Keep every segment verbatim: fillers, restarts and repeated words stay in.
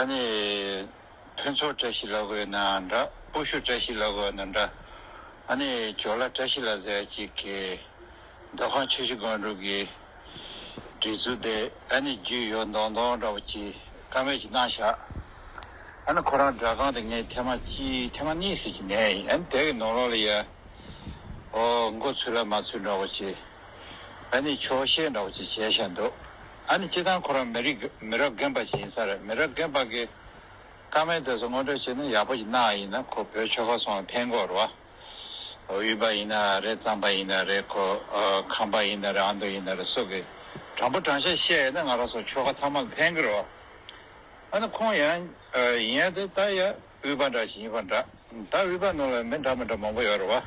ཨ་ནི་ཕུན་ཚོགས་བཀྲ་ཤིས་ལབ་དགོས་ན་འདྲ། སྤོ་ཤུལ་བཀྲ་ཤིས་ལབ་དགོས་ན་འདྲ། ཨ་ནི་ཇོ་ལ་བཀྲ་ཤིས་ལགས་ཟེར་ཅིག་གིས་མདོ་ཁམས་ཆུ་བཞི་སྒང་དྲུག་གི་སྒྲིག་འཛུགས་དེ་ཨ་ནི་རྒྱུས་ཡོད་མདོག་མདོག་འདྲ་བོ་ཅིག་བཀའ་མོལ་ཅིག་གནང་བཞག་ཨ་ནི་ཁོ་རང་སྒྲ་སྒང་དེ་ངས་ཐེངས་མ་གཅིག་ཐེངས་མ་གཉིས་ཙམ་ཅིག་ཉན་ཡིན། ཨ་ནི་དེ་གི་ནང་ལོགས་ལ་ཡ། ཨོ་མགོ་ཚོས་ལ་མ་ཚོས་འདྲ་བོ་ཅིག་ཨ་ནི་ཆོག་ཤེས་འདྲ་བོ་ཅིག་བྱས་བཞག་འདུག་ཨ་ནི་སྤྱིར་བཏང་ཁོ་རང་མི་རིགས་མི་རབས་རྒན་པ་ཅིག་ཡིན་ས་རེད། མི་རབས་རྒན་པ་གི་བཀའ་མོལ་དེ་ཚོ་ངོ་སྤྲོད་བྱས་ན་ཡག་པོ་ཅིག་གནང་ཡིན་ན་ཁོ་བོད་ཆོལ་ཁ་གསུམ་ལ་ཕན་གྱི་ཡོད་རེད་བ། དབུས་པ་ཡིན་ན་རེད། གཙང་པ་ཡིན་ན་རེད། ཁོ་ཨ་ཁམས་པ་ཡིན་ན་རེད། ཨ་མདོ་ཡིན་ན་རེད། སོགས་ཀྱི་དྲང་པོ་དྲང་བཞག་བཤད་ཡོད་ན་ང་རང་ཚོ་ཆོལ་ཁ་ཚང་མ་ལ་ཕན་གྱི་རེད་བ། ཨ་ནི་ཁོང་ཡང་ཡིན་ཡ་དེ་ད་ཡ་དབུས་པ་འདྲ་ཞིག་ཡིན་པ་འདྲ། ད་དབུས་པ་ནང་ལ་མི་འདྲ་མི་འདྲ་མང་པོ་ཡོད་རེད་བ།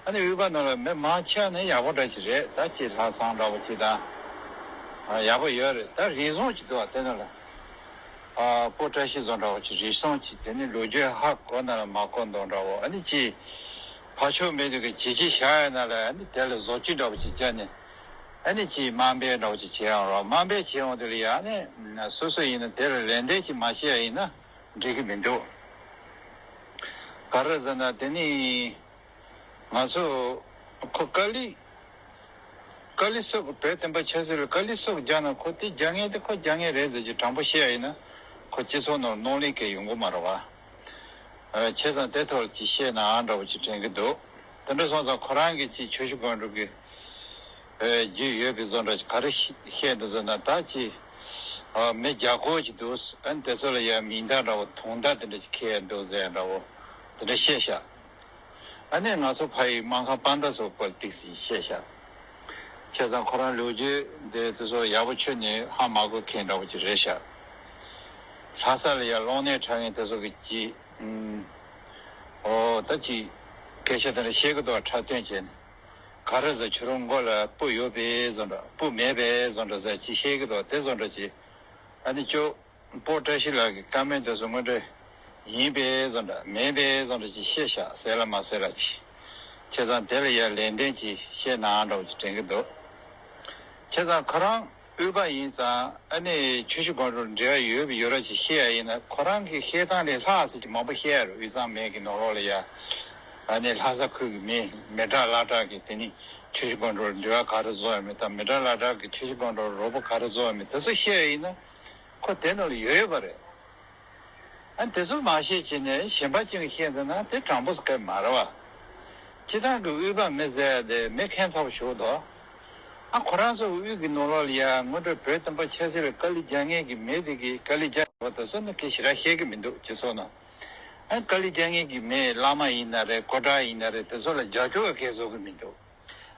ཨ་ནི་དབུས་པ་ནང་ལ་མི་མང་ཆེ་བ་ནི་ཡག་པོ་འདྲ་ཞིག་རེད། ད་ཅིག་ལྷག་བསམ་འདྲ་བོ་ཅིག་དང་ཡག་པོ་ཡོད་རེད། ད་རིགས་ཟུང་ཅིག་འདུག་བ། དེ་ནང་ལ་ཨ་སྤོ་བཀྲ་ཤིས་བཟོ་འདྲ་བོ་ཅིག་རིགས་ཟུང་ཅིག་དེ་ནི་ལོ་རྒྱུས་ཧ་གོ་ན་ལ་མ་གོ་མདོག་འདྲ་བོ། ཨ་ནི་ཅིག་ཕ་ཆོས་མེད་དུས་ཀྱི་ཇི་ཅི་བཞག་ཡོད་ན་ལ་ཨ་ནི་དེ་ལ་བཟོ་བཅོས་འདྲ་བོ་ཅིག་བྱས་ནས་ཨ་ནི་ཅིག་དམའ་འབེབས་འདྲ་བོ་ཅིག་བྱས་ཡོང་རོགས། དམའ་འབེབས་བྱས་ཡོང་དུས་ལ་ཡ་ཨ་ནི་སོ་སོ་ཡིན་ན་དེ་ལ་ལན་འདེབས་ཅིག་མ་བྱས་ཡ་ཡིན་ན། འགྲིག་གི་མི་འདུག་ག་རེ་ཟེར་ན་དེ་ནི་ང་ཚོ་ཁོ་ཀ་ལི་ཀ་ལི་སོགས་བོད་བསྟན་པ་ཆབ་སྲིད་ལ་ཀ་ལི་སོགས་རྒྱག་ན་ཁོ་དེ་རྒྱག་མཁན་དེ་ཁོ་རྒྱག་མཁན་རེད་ཟེར་གྱི་དྲང་པོ་བཤད་ཡ་ཡིན་ན་ཁོ་སྤྱི་ཚོགས་ནང་གནོད་ལན་གང་ཡོང་གི་མ་རེད་བ། བྱས་ཙང་དེ་ཐོག་ལ་ཅིག་བཤད་ན་འདྲ་བོ་ཅིག་དྲན་གྱི་འདུག་དེ་འདྲ་སོང་ཙང་ཁོ་རང་གིས་ཅིག་ཆུ་བཞི་སྒང་དྲུག་གི་རྒྱུས་ཡོད་པའི་བཟོ་འདྲ་ཅིག་ག་རེ་བཤད་འདུག་ཟེར་ན། ད་ཅིག་མི་རྒྱ་སྐོར་ཅིག་འདུག་ཨ་ནི་དེ་ཚོ་ལ་ཡང་མིང་བརྡ་འདྲ་བོ་དུང་བརྡ་དེ་འདྲ་ཅིག་འཁྱེར་འདུག་ཟེར་འདྲ་བོ་དེ་འདྲ་བཤད་ཤག་ཨ་ནི་ང་ཚོ་ཕ་ཡི་སྨར་ཁམས་དཔའ་མདའ་སོགས་སྐོར་ཏིག་ཙམ་བཤད་ཤག་བྱས་ཙང་ཁོ་རང་ལོ་རྒྱུས་དེ་དེ་ཚོ་ཡག་པོ་ཁྱོན་ནས་ཧ་མ་གོ་མཁན་འདྲ་བོ་ཅིག་རེད་ཤག་ལྷ་ས་ལ་ཡང་གློག་བརྙན་འཁྲབ་མཁན་དེ་ཚོ་གི་ཅིག་ཨོ་ད་ཅིག་སྐད་ཆ་དེ་འདྲ་བཤད་གི་འདུག་འཁྲབ་སྟོན་བྱས་ནས། ག་རེ་ཟེར། ཁྱོད་རང་མགོ་ལ་སྤུ་ཡོད་པའི་བཟོ་འདྲ་སྤུ་མེད་པའི་བཟོ་འདྲ་ཟེར་ཅིག་བཤད་གི་འདུག་དེ་བཟོ་འདྲ་ཅིག་ཨ་ནི་ཅོ་སྤོ་བཀྲ་ཤིས་ལགས་ཀྱི་བཀའ་མོལ་དེ་ཚོ་དངོས་འབྲེལ་ཡིན་པའི་བཟོ་འདྲ་མིན་པའི་བཟོ་འདྲ་ཅིག་བཤད་ཤག་ཟེར་ལ་མ་ཟེར་ལ་ཅིག་བྱས་ཙང་དེ་ལ་ཡང་ལན་འདེབས་ཅིག་བཤད་ན་འདྲ་བོ་ཅིག་དྲན་གི་འདུག་བྱས་ཙང་ཁོ་རང་དབུས་པ་ཡིན་ཙང་ཨ་ནི་ཆུ་བཞི་སྒང་དྲུག་འབྲེལ་བ་ཡོད་པའི་ཡོད་ར་ཅིག་བཤད་ཡ་ཡིན་ན་ཁོ་རང་གི་བཤད་སྟངས་ལས་ལྷག་ཟེར་གྱི་མང་པོ་བཤད་ཡ་རེད། དབུས་གཙང་མའི་གི་ནང་ལོགས་ལ་ཡ་ཨ་ནི་ལྷ་ས་ཁུལ་གྱི་མི་མི་དྲག་བླ་དྲག་གི་དེ་ནི་ཆུ་བཞི་སྒང་དྲུག་འབྲེལ་བ་ག་རེ་བཟོ་ཡ་མེད་དང་མི་དྲག་བླ་དྲག་གི་ཆུ་བཞི་སྒང་དྲུག་རོགས་པ་ག་རེ་བཟོ་ཡ་མེད་དེ་ཚོ་བཤད་ཡ་ཡིན་ན་ཁོ་དེ་ནང་ལ་ཡོད་ཡོད་པ་རེད། ཨ་དེ་ཚོ་མ་བཤད་བྱས་ནས་གཞན་པ་ཅིག་ལ་བཤད་འདུག་ན་དེ་དྲང་པོ་ཟེར་གི་མ་རེད་བ། སྤྱིར་བཏང་གི་དབུས་པ་མི་ཟེར་ཡ་དེ་མི་ཁྱད་མཚར་པོ་ཞིག་འདུག་ཨ་ཁོ་རང་ཚོ་དབུས་ཀྱི་ནང་ལོགས་ལ་ཡ་དངོས་འབྲེལ་བོད་བསྟན་པ་ཆབ་སྲིད་ལ་དཀའ་ལས་རྒྱག་མཁན་གྱི་མི་དེ་གིས་དཀའ་ལས་རྒྱག་པ་དེ་ཚོ་ནི་གི་ཞེ་དྲག་ཤེས་ཀྱི་མི་འདུག་སྤྱི་ཚོགས་ནང་ཨ་དཀའ་ལས་རྒྱག་མཁན་གྱི་མི་བླ་མ་ཡིན་ན་རེད། སྐུ་དྲག་ཡིན་ན་རེད། དེ་ཚོ་ལ་རྒྱབ་སྐྱོར་ག་གས་བཟོ་གི་མི་འདུག་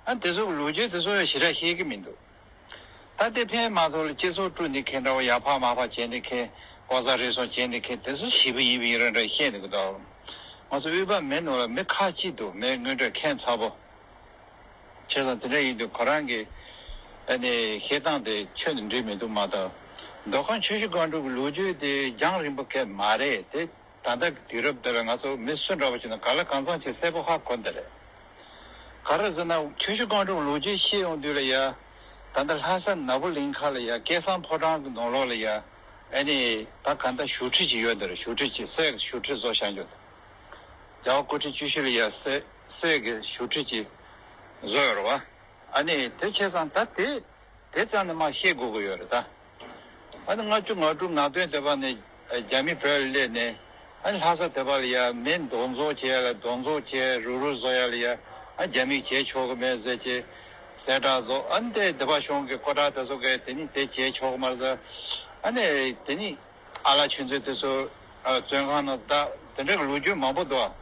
ཨ་དེ་ཚོ་གི་ལོ་རྒྱུས་དེ་ཚོ་ཡང་ཞེ་དྲག་ཤེས་ཀྱི་མི་འདུག་ད་ལྟའི་ཕན་མ་ཐོགས་ལ་སྤྱི་ཚོགས་དཀྲུག་ནས་མཁན་འདྲ་བོ་ཡར་ཕར་མར་ཕར་བྱས་ནས་མཁན་ལྐོག་ཟ་རེ་ཟུང་བྱས་ནས་མཁན་དེ་ཚོ་ཞེ་པོ་ཡིན་པ་ཡིན་ར་འདྲ་བཤད་འདུག་གི་འདུག་ང་ཚོ་དབུས་པ་མི་ནང་ལ་མི་ཁག་གཅིག་འདུག་མི་དངོས་འབྲེལ་ཁྱད་མཚར་པོ། བྱས་ཙང་དེ་འདྲ་ཡིན་དུས་ཁོ་རང་གི་ཨ་ནི་བཤད་སྟངས་དེ་ཁྱོན་ནས་འགྲིག་མི་འདུག་མ་གཏོགས། མདོ་ཁམས་ཆུ་བཞི་སྒང་དྲུག་གི་ལོ་རྒྱུས་དེ་རྒྱང་རིང་པོ་གང་ཡང་མ་རེད་དེ། ད་ལྟ་གི་དུས་རབས་འདི་ལ་ང་ཚོ་མི་སུ་འདྲ་བོ་ཞིག་ན་ག་ལ་གང་འཚམ་ཞིག་གསལ་པོ་ཧ་གོ་འདི་རེད། ག་རེ་ཟེར་ན་ཆུ་བཞི་སྒང་དྲུག་ལོ་རྒྱུས་བཤད་ཡོང་དུས་ལ་ཡ། ད་ལྟ་ལྷ་ས་ནག་པོ་གླིང་ཁ་ལ་ཡ་སྐལ་བཟང་ཕོ་བྲང་གི་ནང་ལོགས་ལ་ཡ། ཨ་ནི་ད་ག་འདྲ་བཞུགས་ཁྲི་ཅིག་ཡོད་འདི་རེད། བཞུགས་ཁྲི་ཅིག་གསེར་གྱི་བཞུགས་ཁྲི་བཟོ་བཞག་འཇོག་ད། རྒྱལ་བ་སྐུ་ཕྲེང་བཅུ་བཞི་ལ་ཡ་གསེར་གསེར་གྱི་བཞུགས་ཁྲི་ཅིག་བཟོ་ཡོད་རེད་བ། ཨ་ནི་དེ་བྱས་ཙང་ད་དེ་དེ་ཙམ་ནས་མར་བཤད་དགོས་ཀྱི་ཡོད་རེད་ད། ཨ་ནི་ལྔ་བཅུ་ང་དྲུག་ང་བདུན་དེ་བར་ནས་རྒྱ་མི་བོད་ལ་སླེབས་ནས་ཨ་ནི་ལྷ་ས་དེ་བར་ལ་ཡ་མི་གདོང་བཟོ་བྱས་ལ་གདོང་བཟོ་བྱས་རུག་རུག་བཟོ་ཡ་ལ་ཡ་ཨ་རྒྱ་མིས་བྱས་ཆོག་གི་མེད་ཟེར་བྱས་གསལ་བསྒྲགས་བཟོ། ཨ་ནི་དེ་དེ་བར་གཞུང་གི་སྐུ་དྲག་དེ་ཚོ་གིས་དེ་ནི་དེ་བྱས་ཆོག་གི་མ་རེད་ཟེར། ཨ་ནི་དེ་ནི་ཨ་ལགས་ཆོས་མཛད་དེ་ཚོ་བཙོན་ཁང་ནང་བདག་དེ་འདྲ་གི་ལོ་རྒྱུས་མང་པོ་འདུག་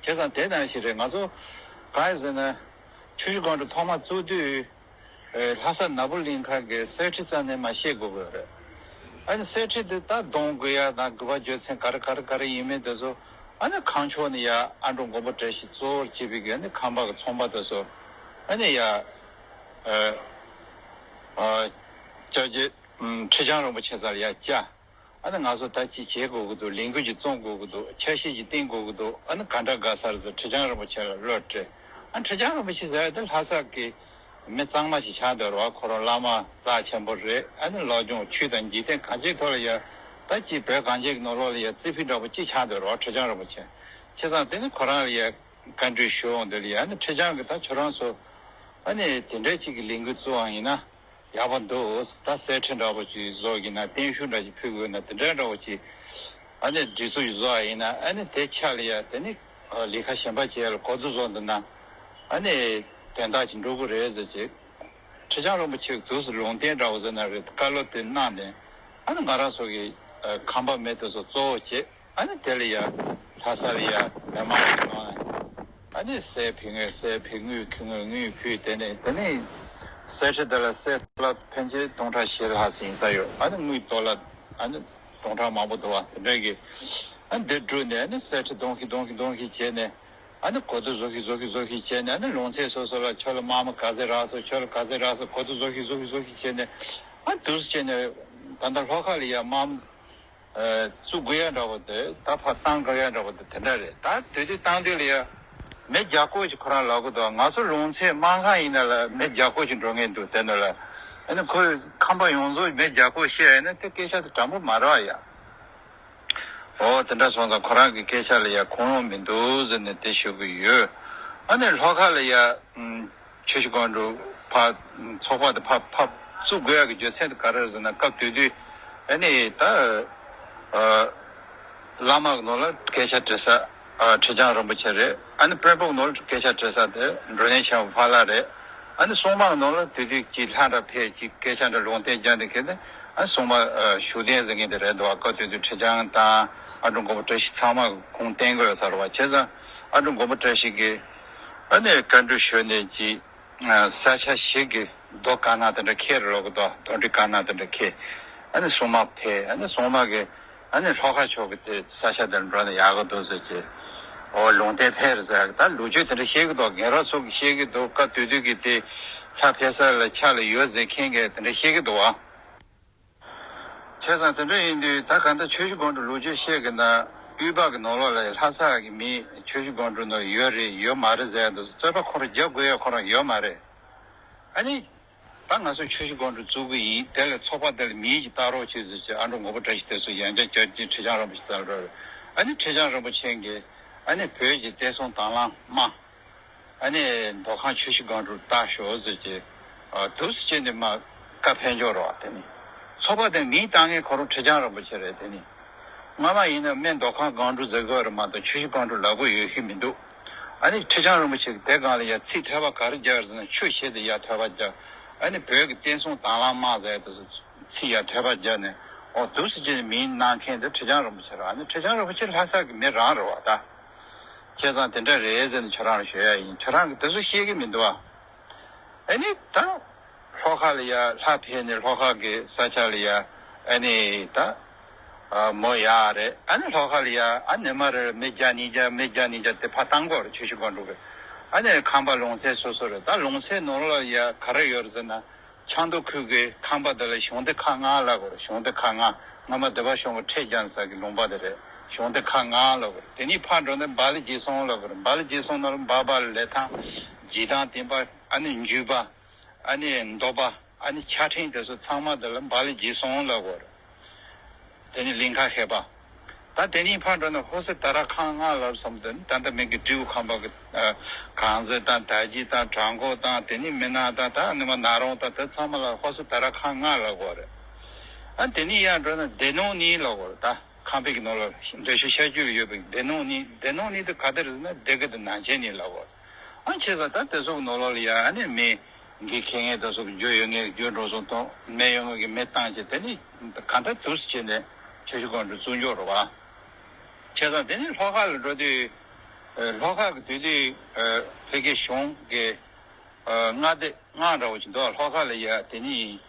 བྱས་ཙང་དེ་ནང་བཞིན་རེད། ང་ཚོ་གང་ཡིན་ཟེར་ན་ཆུ་བཞི་སྒང་དྲུག་ཐོག་མ་བཙུགས་དུས། ལྷ་ས་ནག་པོ་གླིང་ཁ་གི་གསེར་ཁྲི་རྩ་ནས་མར་བཤད་དགོས་ཀྱི་ཡོད་རེད། ཨ་ནི་གསེར་ཁྲི་འདི་ད་གཏོང་དགོས་ཡ་དང་དགོས་པ་བརྗོད་མཚམས་ག་རེ་ག་རེ་ག་རེ་ཡིན་མིན་དེ་ཚོ་ཨ་ནི་གངས་ཕྱོགས་ནས་ཡ་ཨ་འབྲུག་མགོན་པོ་བཀྲ་ཤིས་གཙོ་བོར་བྱས་པའི་གི་ཨ་ནི་ཁམས་པ་གི་ཚོང་པ་དེ་ཚོ་ཨ་ནི་ཡ་ཨ་ཨ་སྐྱབས་རྗེ་ཁྲི་བྱང་རིན་པོ་ཆེ་སར་ཡ་བཅར། ཨ་ནི་ང་ཚོ་ད་ཅི་བྱེད་དགོས་ཀྱི་འདུག་ལས་འགུལ་ཅིག་བརྩམས་དགོས་ཀྱི་འདུག་འཆར་གཞི་ཅིག་བཏིང་དགོས་ཀྱི་འདུག་ཨ་ནི་ག་འདྲ་དགའ་ས་རེད་ཟེར་ཁྲི་བྱང་རིན་པོ་ཆེ་ལ་བློ་སྤྲད། ཨ་ཁྲི་བྱང་རིན་པོ་ཆེ་ཟེར་ཡ་དེ་ལྷ་ས་གི་མི་གཙང་མ་ཞིག་ཆགས་འདུག་རེད་བ། ཁོ་རང་བླ་མ་རྩ་ཆེན་པོ་རེད། ཨ་ནི་སློབ་སྦྱོང་ཆོས་དང་འཇིག་རྟེན་གང་ཅིའི་ཐོག་ལ་ཡ་ ད་ཅིག་བོད་གངས་ཅན་གྱི་ནང་ལོགས་ལ་ཡ་རྩིས་འཕེན་འདྲ་པོ་ཅིག་ཆགས་འདུག་རོ། ཁྲི་བྱང་རིན་པོ་ཆེ། བྱས་ཙང་དེ་ནི་ཁོ་རང་ལ་ཡ་བཀའ་འདྲི་ཞུ་འོང་དུས་ལ་ཡ་ནི་ཁྲི་བྱང་གིས་ད་ཁྱོད་རང་ཚོ་ཨ་ནི་དེ་འདྲའི་ཅིག་གི་ལས་འགུལ་བཙུགས་པ་ཡིན་ན་ཡག་པོ་འདུག་ད་གསེར་ཁྲི་འདྲ་པོ་ཅིག་བཟོ་གི་ན་བརྟན་བཞུགས་འདྲ་ཅིག་ཕུལ་དགོས་ན་དེ་འདྲའི་འདྲ་པོ་ཅིག་ཨ་ནི་སྒྲིག་འཛུགས་ཅིག་བཟོ་བ་ཡིན་ན་ཨ་ནི་དེ་ཆ་ལ་ཡ་དེ་ནི་ལས་ཀ་གཞན་པ་བྱེད་ཡ་ལ་གོ་བསྡུར་བཟོ་འདུག་ན་ཨ་ནི་དོན་དག་ཅིག་འགྲོ་གི་རེད་ཟེར་ཅིག་ཁྲི་བྱང་རིན་པོ་ཆེ་གི་དུས་སུ་ལུང་བསྟན་འདྲ་བོ་ཟེར་ན་རེད། བཀའ་སློབ་དེ་གནང་ནས་ཨ་ནི་ང་རང་ཚོ་གི་ཁང་པ་མེ་དེ་ཚོ་གཙོ་བོ་བྱེད། ཨ་ནི་དེ་ལ་ཡ་ལྷ་ས་ལ་ཡ་མི་མང་གི་ནང་ནས་ཨ་ནི་གསེར་ཕུལ་དངུལ་གསེར་ཕུལ། དངུལ་ཕུལ་དངུལ། དངུལ་ཕུལ། དེ་ནས་དེ་ནས་གསེར་ཁྲི་དེ་ལ་གསེར་ལ་ཕན་ཆད་སྟོང་ཕྲག་བཞི་ལྷག་ཟིན་ས་ཡོད། ཨ་ནི་དངུལ་ཏོ་ལ་ཨ་ནི་སྟོང་ཕྲག་མང་པོ་འདུག་བ། དེ་འདྲ་གི་ཨ་ནི་དེ་བསྒྲུབས་ནས་ཨ་ནི་གསེར་ཁྲི་སྟོང་གི་སྟོང་གི་སྟོང་གི་བྱས་ནས། ཨ་ནི་གོ་བསྡུར་བཟོ་གི་བཟོ་གི་བཟོ་གི་བྱས་ནས་ཨ་ནི་ལུང་ཚན་སོ་སོ་ལ་ཁྱོད་ལ་དམག་མི་ག་ཚད་རག་སོང་། ཁྱོད་ལ་ག་ཚད་རག་སོང་། གོ་བསྡུར་བཟོ་གི་བཟོ་གི་བཟོ་གི་བྱས་ནས་ཨ་དུས་སུ་བྱས་ནས་ད་ལྟ་ལྷོ་ཁ་ལ་ཡ་དམག་མི་བཙུགས་དགོས་ཡ་འདྲ་བོ་དེ་ད་ཕར་བཏང་དགོས་ཡ་འདྲ་བོ་དེ་དེ་འདྲ་རེད། ད་དུས་དུས་བཏང་དུས་ལ་ཡ་མི་བརྒྱ་སྐོར་ཅིག་ཁོ་རང་ལབ་གི་འདུག་ང་ཚོ་ལུང་ཚན་དམག་ཁང་ཡིན་ན་ལ་མི་བརྒྱ་སྐོར་ཅིག་འགྲོ་ངེས་འདུག་དེ་ནང་ལ་ཨ་ནི་ཁོའི་ཁང་པ་ཡོངས་རྫོགས་མི་བརྒྱ་སྐོར་བཤད་ཡ་ཡིན་ན་དེ་སྐད་ཆ་དེ་དྲང་པོ་མ་རེད་བ་ཡ། འོ་དེ་འདྲ་སོང་ཙང་ཁོ་རང་གི་སྐད་ཆ་ལ་ཡ་ཁུངས་ལུང་མི་འདུག་ཟེར་ནས་དེ་ཞུ་གི་ཡོད། ཨ་ནི་ལྷོ་ཁ་ལ་ཡ་ཆུ་བཞི་སྒང་དྲུག་ཕར་ཚོགས་པ་དེ་ཕར་ཕར་བཙུགས་དགོས་ཡ་གི་རྒྱུ་མཚན་དེ་ག་རེ་རེད་ཟེར་ན། སྐབས་དེ་དུས་ཨ་ནི་ད་བླ་མ་གི་ནང་ལ་སྐད་ཆ་དྲི་ས་ཁྲི་བྱང་རིན་པོ་ཆེ་རེད། ཨ་ནི་དཔོན་པོ་གི་ནང་ལ་སྐད་ཆ་དྲི་ས་དེ་མགྲོན་གཉེར་ཆེན་པོ་ཕ་ལྷ་རེད། ཨ་ནི་སྲུང་མ་གི་ནང་ལ་དེ་དུས་ཀྱི་ལྷ་འདྲ་ཕེབས་ཀྱི་སྐད་ཆ་འདྲ་ལུང་བསྟན་རྒྱག་འདི་གས་དེ། ཨ་སྲུང་མ་ཨ་བཞུགས་གདན་ཟེར་མཁན་དེ་རེད་འདུག་བ། སྐབས་དེ་དུས་ཁྲི་བྱང་དང་ཨ་འབྲུག་མགོན་པོ་བཀྲ་ཤིས་ཚང་མ་ཁུངས་བསྟན་དགོས་ཡོད་ས་རེད་བ། བྱས་ཙང་ཨ་འབྲུག་མགོན་པོ་བཀྲ་ཤིས་ཀྱིས་ཨ་ནི་བཀའ་འདྲི་ཞུས་ནས་ཀྱི་ས་ཆ་ཞིག་གི་རྡོ་དཀར་ནག་དེ་འདྲ་འཁྱེར་ལོག་གི་འདུག་རྡོ་འདྲེ་དཀར་ནག་དེ་འདྲ་འཁྱེར། ཨ་ནི་སྲུང་མ་ཕེབས། ཨ་ནི་སྲུང་མ་གིས་ཨ་ནི་ལྷོ་ཁ་ཕྱོགས་ཀྱི་དེ་ས་ཆ་དེར་འགྲོ་ན་ཡག་གི་འདུག་ཟེར་གྱི། འོ་ལུང་བསྟན་ཕེབས་རེད་ཟེར་གི། ད་ལོ་རྒྱུས་དེ་འདྲ་བཤད་གི་འདུག་རྒན་རབས་ཚོ་གིས་བཤད་གི་འདུག་སྐབས་དེ་དུས་ཀྱི་དེ་ལྷ་ཕེབས་ས་ལ་ཕྱག་ལ་ཡོད་ཟེར་མཁན་གྱིས་དེ་འདྲ་བཤད་གི་འདུག་བ། བྱས་ཙང་དེ་འདྲ་ཡིན་དུས་ད་ག་འདྲ་ཆུ་བཞི་སྒང་དྲུག་ལོ་རྒྱུས་བཤད་གི་ན་དབུས་པ་གི་ནང་ལོགས་ལ་ལྷ་ས་གི་མི་ཆུ་བཞི་སྒང་དྲུག་ནང་ཡོད་རེད་ཡོད་མ་རེད་ཟེར་ཡ་འདུག་རྩོད་པ་ཁོ་རང་རྒྱག་དགོས་ཡ་ཁོ་རང་ཡོད་མ་རེད། ཨ་ནི། ད་ང་ཚོ་ཆུ་བཞི་སྒང་དྲུག་བཙུགས་ཀྱི་ཡིན། དེ་ལ་ཚོགས་པ་དེ་ལ་མིང་ཅིག་བཏགས་རོགས་བྱོས་ཟེར་བྱས་ཨ་འབྲུག་མགོན་པོ་བཀྲ་ཤིས་དེ་ཚོ་ཡང་བསྐྱར་བསྐྱར་གྱིས་ཁྲི་བྱང་རིན་པོ་ཆེ་རྩར་འགྲོ་རེད། ཨ་ནི་ཁྲི་བྱང་རིན་པོ་ཆེ་གིས་ཨ་ནི་བོད་ཀྱི་བསྟན་སྲུང་དྭང་བླངས་དམག་ཨ་ནི་མདོ་ཁམས་ཆུ་བཞི་སྒང་དྲུག་བཏགས་ཤོག་ཟེར་གྱི་དུས་སུ་བྱས་ནས་མ་བཀའ་ཕེབས་འབྱོར་རོགས། དེ་ནི་ཚོགས་པ་དེ་མིང་བཏགས་མཁན་ཁོ་རང་ཁྲི་བྱང་རིན་པོ་ཆེ་རེད། དེ་ནི། སྔ་མ་ཡིན་ན་སྨད་མདོ་ཁམས་སྒང་དྲུག་ཟེར་དགོས་རེད་མ་གཏོགས་ཆུ་བཞི་སྒང་དྲུག་ལབ་དགོས་ཡོད་ཤེས་མི་འདུག་ཨ་ནི་ཁྲི་བྱང་རིན་པོ་ཆེ་གིས་དེ་སྒང་ལ་ཡ་ཚིག་ཐོས་པ་ག་རེ་རྒྱག་རེད་ཟེར་ན་ཆུ་བཞི་དེ་ཡར་ཐོས་པ་རྒྱག་ཨ་ནི་བོད་ཀྱི་བསྟན་སྲུང་དྭང་བླངས་དམག་ཟེར་ཡ་དེ་ཚོ་ཚིག་ཡར་ཐོས་པ་རྒྱག་ནས་འོ་དུས་སུ་ཅིག་མིང་གནང་མཁན་དེ་ཁྲི་བྱང་རིན་པོ་ཆེ་རེད། ཨ་ནི་ཁྲི་བྱང་རིན་པོ་ཆེ་ལྷ་ས་གི་མི་རང་རེད་བ་ད། བྱས་ཙང་དེ་འདྲ་རེད་ཟེར་ནས་ཁྱོད་རང་ལ་ཞུ་ཡ་ཡིན། ཁྱོད་རང་གིས་དེ་ཚོ་ཤེས་ཀྱི་མི་འདུག་ཨ། ཨ་ནི་ད་ལྷོ་ཁ་ལ་ཡ་ལྷ་ཕེབས་ནས་ལྷོ་ཁ་གི་ས་ཆ་ལ་ཡ་ཨ་ནི་ད་མོ་ཡག་རེད། ཨ་ནི་ལྷོ་ཁ་ལ་ཡ་ཨ་ནི་མ་རེད་མི་བརྒྱ་ཉིས་བརྒྱ་མི་བརྒྱ་ཉིས་བརྒྱ་དེ་ཕར་བཏང་དགོས་རེད། ཆུ་བཞི་སྒང་དྲུག་གི་ཨ་ནི་ཁང་པ་ལུང་ཚན་སོ་སོ་རེད། ད་ལུང་ཚན་ནང་ལ་ཡ་ག་རེ་ཡོད་རེད་ཟེར་ན། ཆབ་མདོ་ཁུལ་གྱི་ཁང་པ་དེ་ལ་གཞུང་སྡེ་ཁག་ལྔ་ལབ་དགོས་རེད། གཞུང་སྡེ་ཁག་ལྔ། སྔ་མ་སྡེ་པ་གཞུང་གི་ཁྲལ་རྒྱག་ས་གི་ལུང་པ་དེ་རེད། གཞུང་སྡེ་ཁག་ལྔ་ལབ་དགོས་རེད། དེ་ནས་ཕར་འགྲོ་ན་འབའ་ལི་རྗེས་སོང་ལབ་དགོས་རེད། འབའ་ལི་རྗེས་སོང་ནང་ལ་འབའ་འབའ་ལི་ལི་ཐང་། རྗེས་ཐང་བསྟན་པ། ཨ་ནི་འཇུས་པ། ཨ་ནི་མདོ་པ། ཨ་ནི་ཕྱག་ཕྲེང་དེ་ཚོ་ཚང་མ་དེ་ལ་འབའ་ལི་རྗེས་སོང་ལབ་དགོས་རེད། དེ་ནི་གླིང་ག་ཧེ་པ། ད་དེ་ནི་ཕར་འགྲོ་ན་ཧོ་སི་ཏཱ་ར་ཁག་ལྔ་ལབ་བསམ་དོན་ད་ལྟ་མིག་གི་སྤྲེའུ་ཁང་པ་གི་གངས་རྫི་དང་དར་རྒྱས་དང་བྲག་འགོ་དང་དེ་ནི་མི་ནག་དང་ད་ནི་མ་ན་རོང་དང་དེ་ཚང་མ་ལ་ཧོ་སི་ཏཱ་ར་ཁག་ལྔ་ལབ་དགོས་རེད། ཨ་དེ་ནི་ཡར་འགྲོ་ན་སྡེ་ནང་གཉིས་ལབ་དགོས་རེད། ད་ཁང་པའི་གི་ནང་ལ་འདོད་ཆུ་ཤར་རྒྱུད་ལ་ཡོད་པའི་སྡེ་ནང་གཉིས། སྡེ་ནང་གཉིས་དེ་ག་དེ་རེད་ཟེར་ན་སྡེ་དགེ་དང་ནང་ཆེན་གཉིས་ལབ་དགོས་རེད། ཨ་བྱས་ཙང་ད་དེ་ཚོ་གི་ནང་ལོགས་ལ་ཡ་ཨ་ནི་མི་འགན་འཁྱེར་མཁན་དེ་ཚོ་གི་རྒྱུ་ཡོད་མཁན་གྱི་རྒྱུ་འགྲོ་སོང་གཏོང་། མི་ཡོད་མཁན་གྱི་མི་བཏང་བྱས་དེ་ནི་གང་ལྟར་དུས་སུ་བྱས་ནས་ཆུ་བཞི་སྒང་དྲུག་བཙུགས་འཇོག་རེད་བ། བྱས་ཙང་དེ་ནི་ལྷོ་ཁ་ལ་འགྲོ་དུས་ལྷོ་ཁ་གི་དུས་དུས་ཕ་གི་གཞུང་གི་མངའ་སྡེ་ལྔ་འདྲ་བོ་ཅིག་འདུག་ལྷོ་ཁ་ལ་ཡ་དེ་ནི་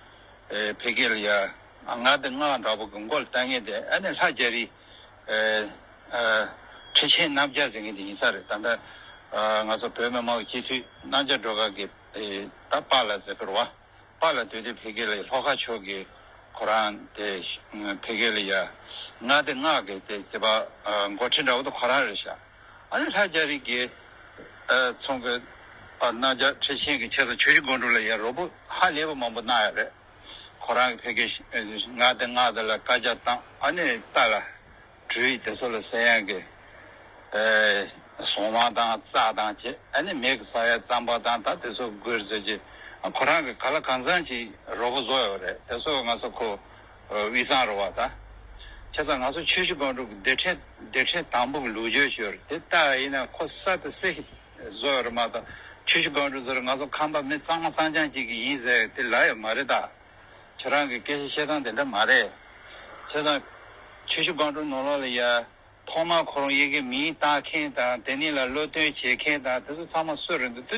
ཕ་གི་ལ་ཡ་མངའ་སྡེ་ལྔ་འདྲ་བོ་གི་མགོ་ལ་བཏགས་མཁན་དེ་ཨ་ནི་ལྷ་རྒྱ་རི། ཨ་ཨ་ཁྲི་ཆེན་རྣམ་རྒྱལ་ཟེར་མཁན་དེ་ཡིན་ས་རེད། ད་ལྟ་ཨ་ང་ཚོ་བོད་མི་མང་གི་སྤྱི་འཐུས་རྣམ་རྒྱལ་སྒྲོལ་དཀར་གྱི་ཨེ་ད་པཱ་ལགས་ཟེར་གི་རེད་བ། པཱ་ལགས་དེ་དུས་ཕ་གི་ལ་ལྷོ་ཁ་ཕྱོགས་ཀྱི་ཁོ་རང་དེ་ཕ་གི་ལ་ཡ་མངའ་སྡེ་ལྔ་གི་དེ་དེ་པ་ཨ་འགོ་ཁྲིད་འདྲ་བོ་དེ་ཁོ་རང་རེད་ཤག་ཨ་ནི་ལྷ་རྒྱ་རི་གི་ཨ་ཚང་གི་ཨ་རྣམ་རྒྱལ་ཁྲི་ཆེན་གྱི་ཆེད་དུ་ཆུ་བཞི་སྒང་དྲུག་ལ་ཡ་རོགས་པ་ཧ་ལས་པ་མང་པོ་གནང་ཡ་རེད། ཁོ་རང་གི་ཕ་གི་ང་དེ་ང་དེ་ལ་བཀའ་རྒྱ་བཏང་ཨ་ནི་རྟ་ལ་གྲུ་ཡིས་དེ་ཚོ་ལ་ཟེར་ཡག་གི་ཟོང་བ་དང་རྩྭ་དང་བྱས་ཨ་ནི་མེ་གི་ཟ་ཡ་རྩམ་པ་དང་ད་དེ་ཚོ་དགོས་ཟེར་གྱི་ཁོ་རང་གི་ག་ལ་གང་འཚམ་ཅིག་རོགས་པ་བཟོ་ཡོད་རེད། དེ་ཚོ་ང་ཚོ་ཁོ་དབུས་གཙང་རེད་བ་ད། བྱས་ཙང་ང་ཚོ་ཆུ་བཞི་སྒང་དྲུག་གི་སྡེ་ཕྲན་སྡེ་ཕྲན་དང་པོ་གི་ལོ་རྒྱུས་ཤིག་ཡོད་རེད། དེ་ལྟ་ཡིན་ན་ཁོ་གསར་དུ་གསལ་ཞིག་བཟོ་ཡོད་རེད་མ་གཏོགས་ཆུ་བཞི་སྒང་དྲུག་ཟེར་ང་ཚོ་ཁམས་པ་མི་གཙང་མ་གཙང་རྐྱང་གཅིག་གི་ཡིན་ཟེར་དེ་ལབ་ཡོད་མ་རེད་ད། ཁྱེད་རང་གི་སྐད་ཆ་བཤད་སྟངས་དེ་འདྲ་མ་རེད། བྱས་ཙང་ཆུ་བཞི་སྒང་དྲུག་ནང་ལོགས་ལ་ཡ། ཐོག་མར་ཁོ་རང་ཡི་གེ་མིང་བཏགས་མཁན་དང་དེ་ནས་ལ་སློབ་སྟོན་བྱེད་མཁན་དང་དེ་ཚོ་ཚང་མ་སུ་རེད་འདུག་དེ་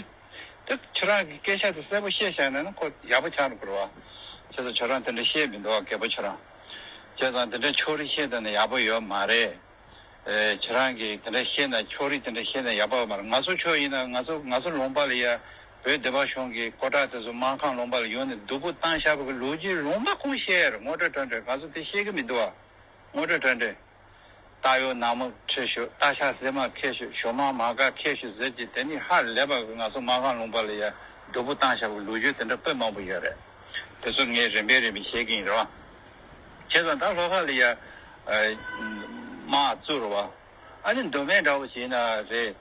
དེ་ཁྱོད་རང་གི་སྐད་ཆ་དེ་གསལ་པོ་བཤད་བཞག་ན་ནི་ཁོ་ཡག་པོ་ཆགས་འགྲོ་གི་རེད་བ། བྱས་ཙང་ཁྱོད་རང་དེ་འདྲ་བཤད་མི་འདུག་བ་རྒད་པོ་ཁྱོད་རང་། བྱས་ཙང་དེ་འདྲ་ཕྱོགས་རིས་བཤད་བསྡད་ན་ཡག་པོ་ཡོད་མ་རེད། ཨེ་ཁྱེད་རང་གིས་དེ་འདྲ་བཤད་ན་ཕྱོགས་རིས་དེ་འདྲ་བཤད་ན་ཡག་པོ་ཡོད་མ་རེད། ང་ཚོ་ཕྱོགས་ཡིན་ན་ང་ཚོ་ང་ཚོ་ལུང་པ་ལ་ཡ་བོད་སྡེ་པ་གཞུང་གི་སྐུ་དྲག་དེ་ཚོ་སྨར་ཁམས་ལུང་པ་ལ་ཡོང་ནས་སྡུག་པོ་བཏང་བཞག་པ་གི་ལོ་རྒྱུས་ལུང་པ་ཁུངས་བཤད་ཡ་རེད། ངོ་སྤྲོད་དྲ་འདྲ་ང་ཚོ་དེ་ཤེས་ཀྱི་མི་འདུག་བ། ངོ་སྤྲོད་དྲ་འདྲ། རྟ་གཡོག་ནག་མོ་ཁྲིད་ཤོག་རྟ་ཤ་སྲན་མ་ཁྱེར་ཤོག་ཞོ་མང་མ་དཀར་ཁྱེར་ཤོག་ཟེར་གྱི་དེ་ནི་ཧ་ལས་པ་གི་ང་ཚོ་སྨར་ཁམས་ལུང་པ་ལ་ཡ་སྡུག་པོ་བཏང་བཞག་པའི་ལོ་རྒྱུས་དེ་འདྲ་དཔེ་མང་པོ་ཡོད་རེད། དེ་ཚོ་ངས་རིམ་པས་རིམ་པས་བཤད་ཀྱི་ཡིན་རོགས། བྱས་ཙང་ད་ལྷོ་ཁ་ལ་ཡ་དམག་བཙུགས་རོགས་བ། ཨ་ནི་མདོ་སྨད་འདྲ་བོ་བྱས་ན་རེད།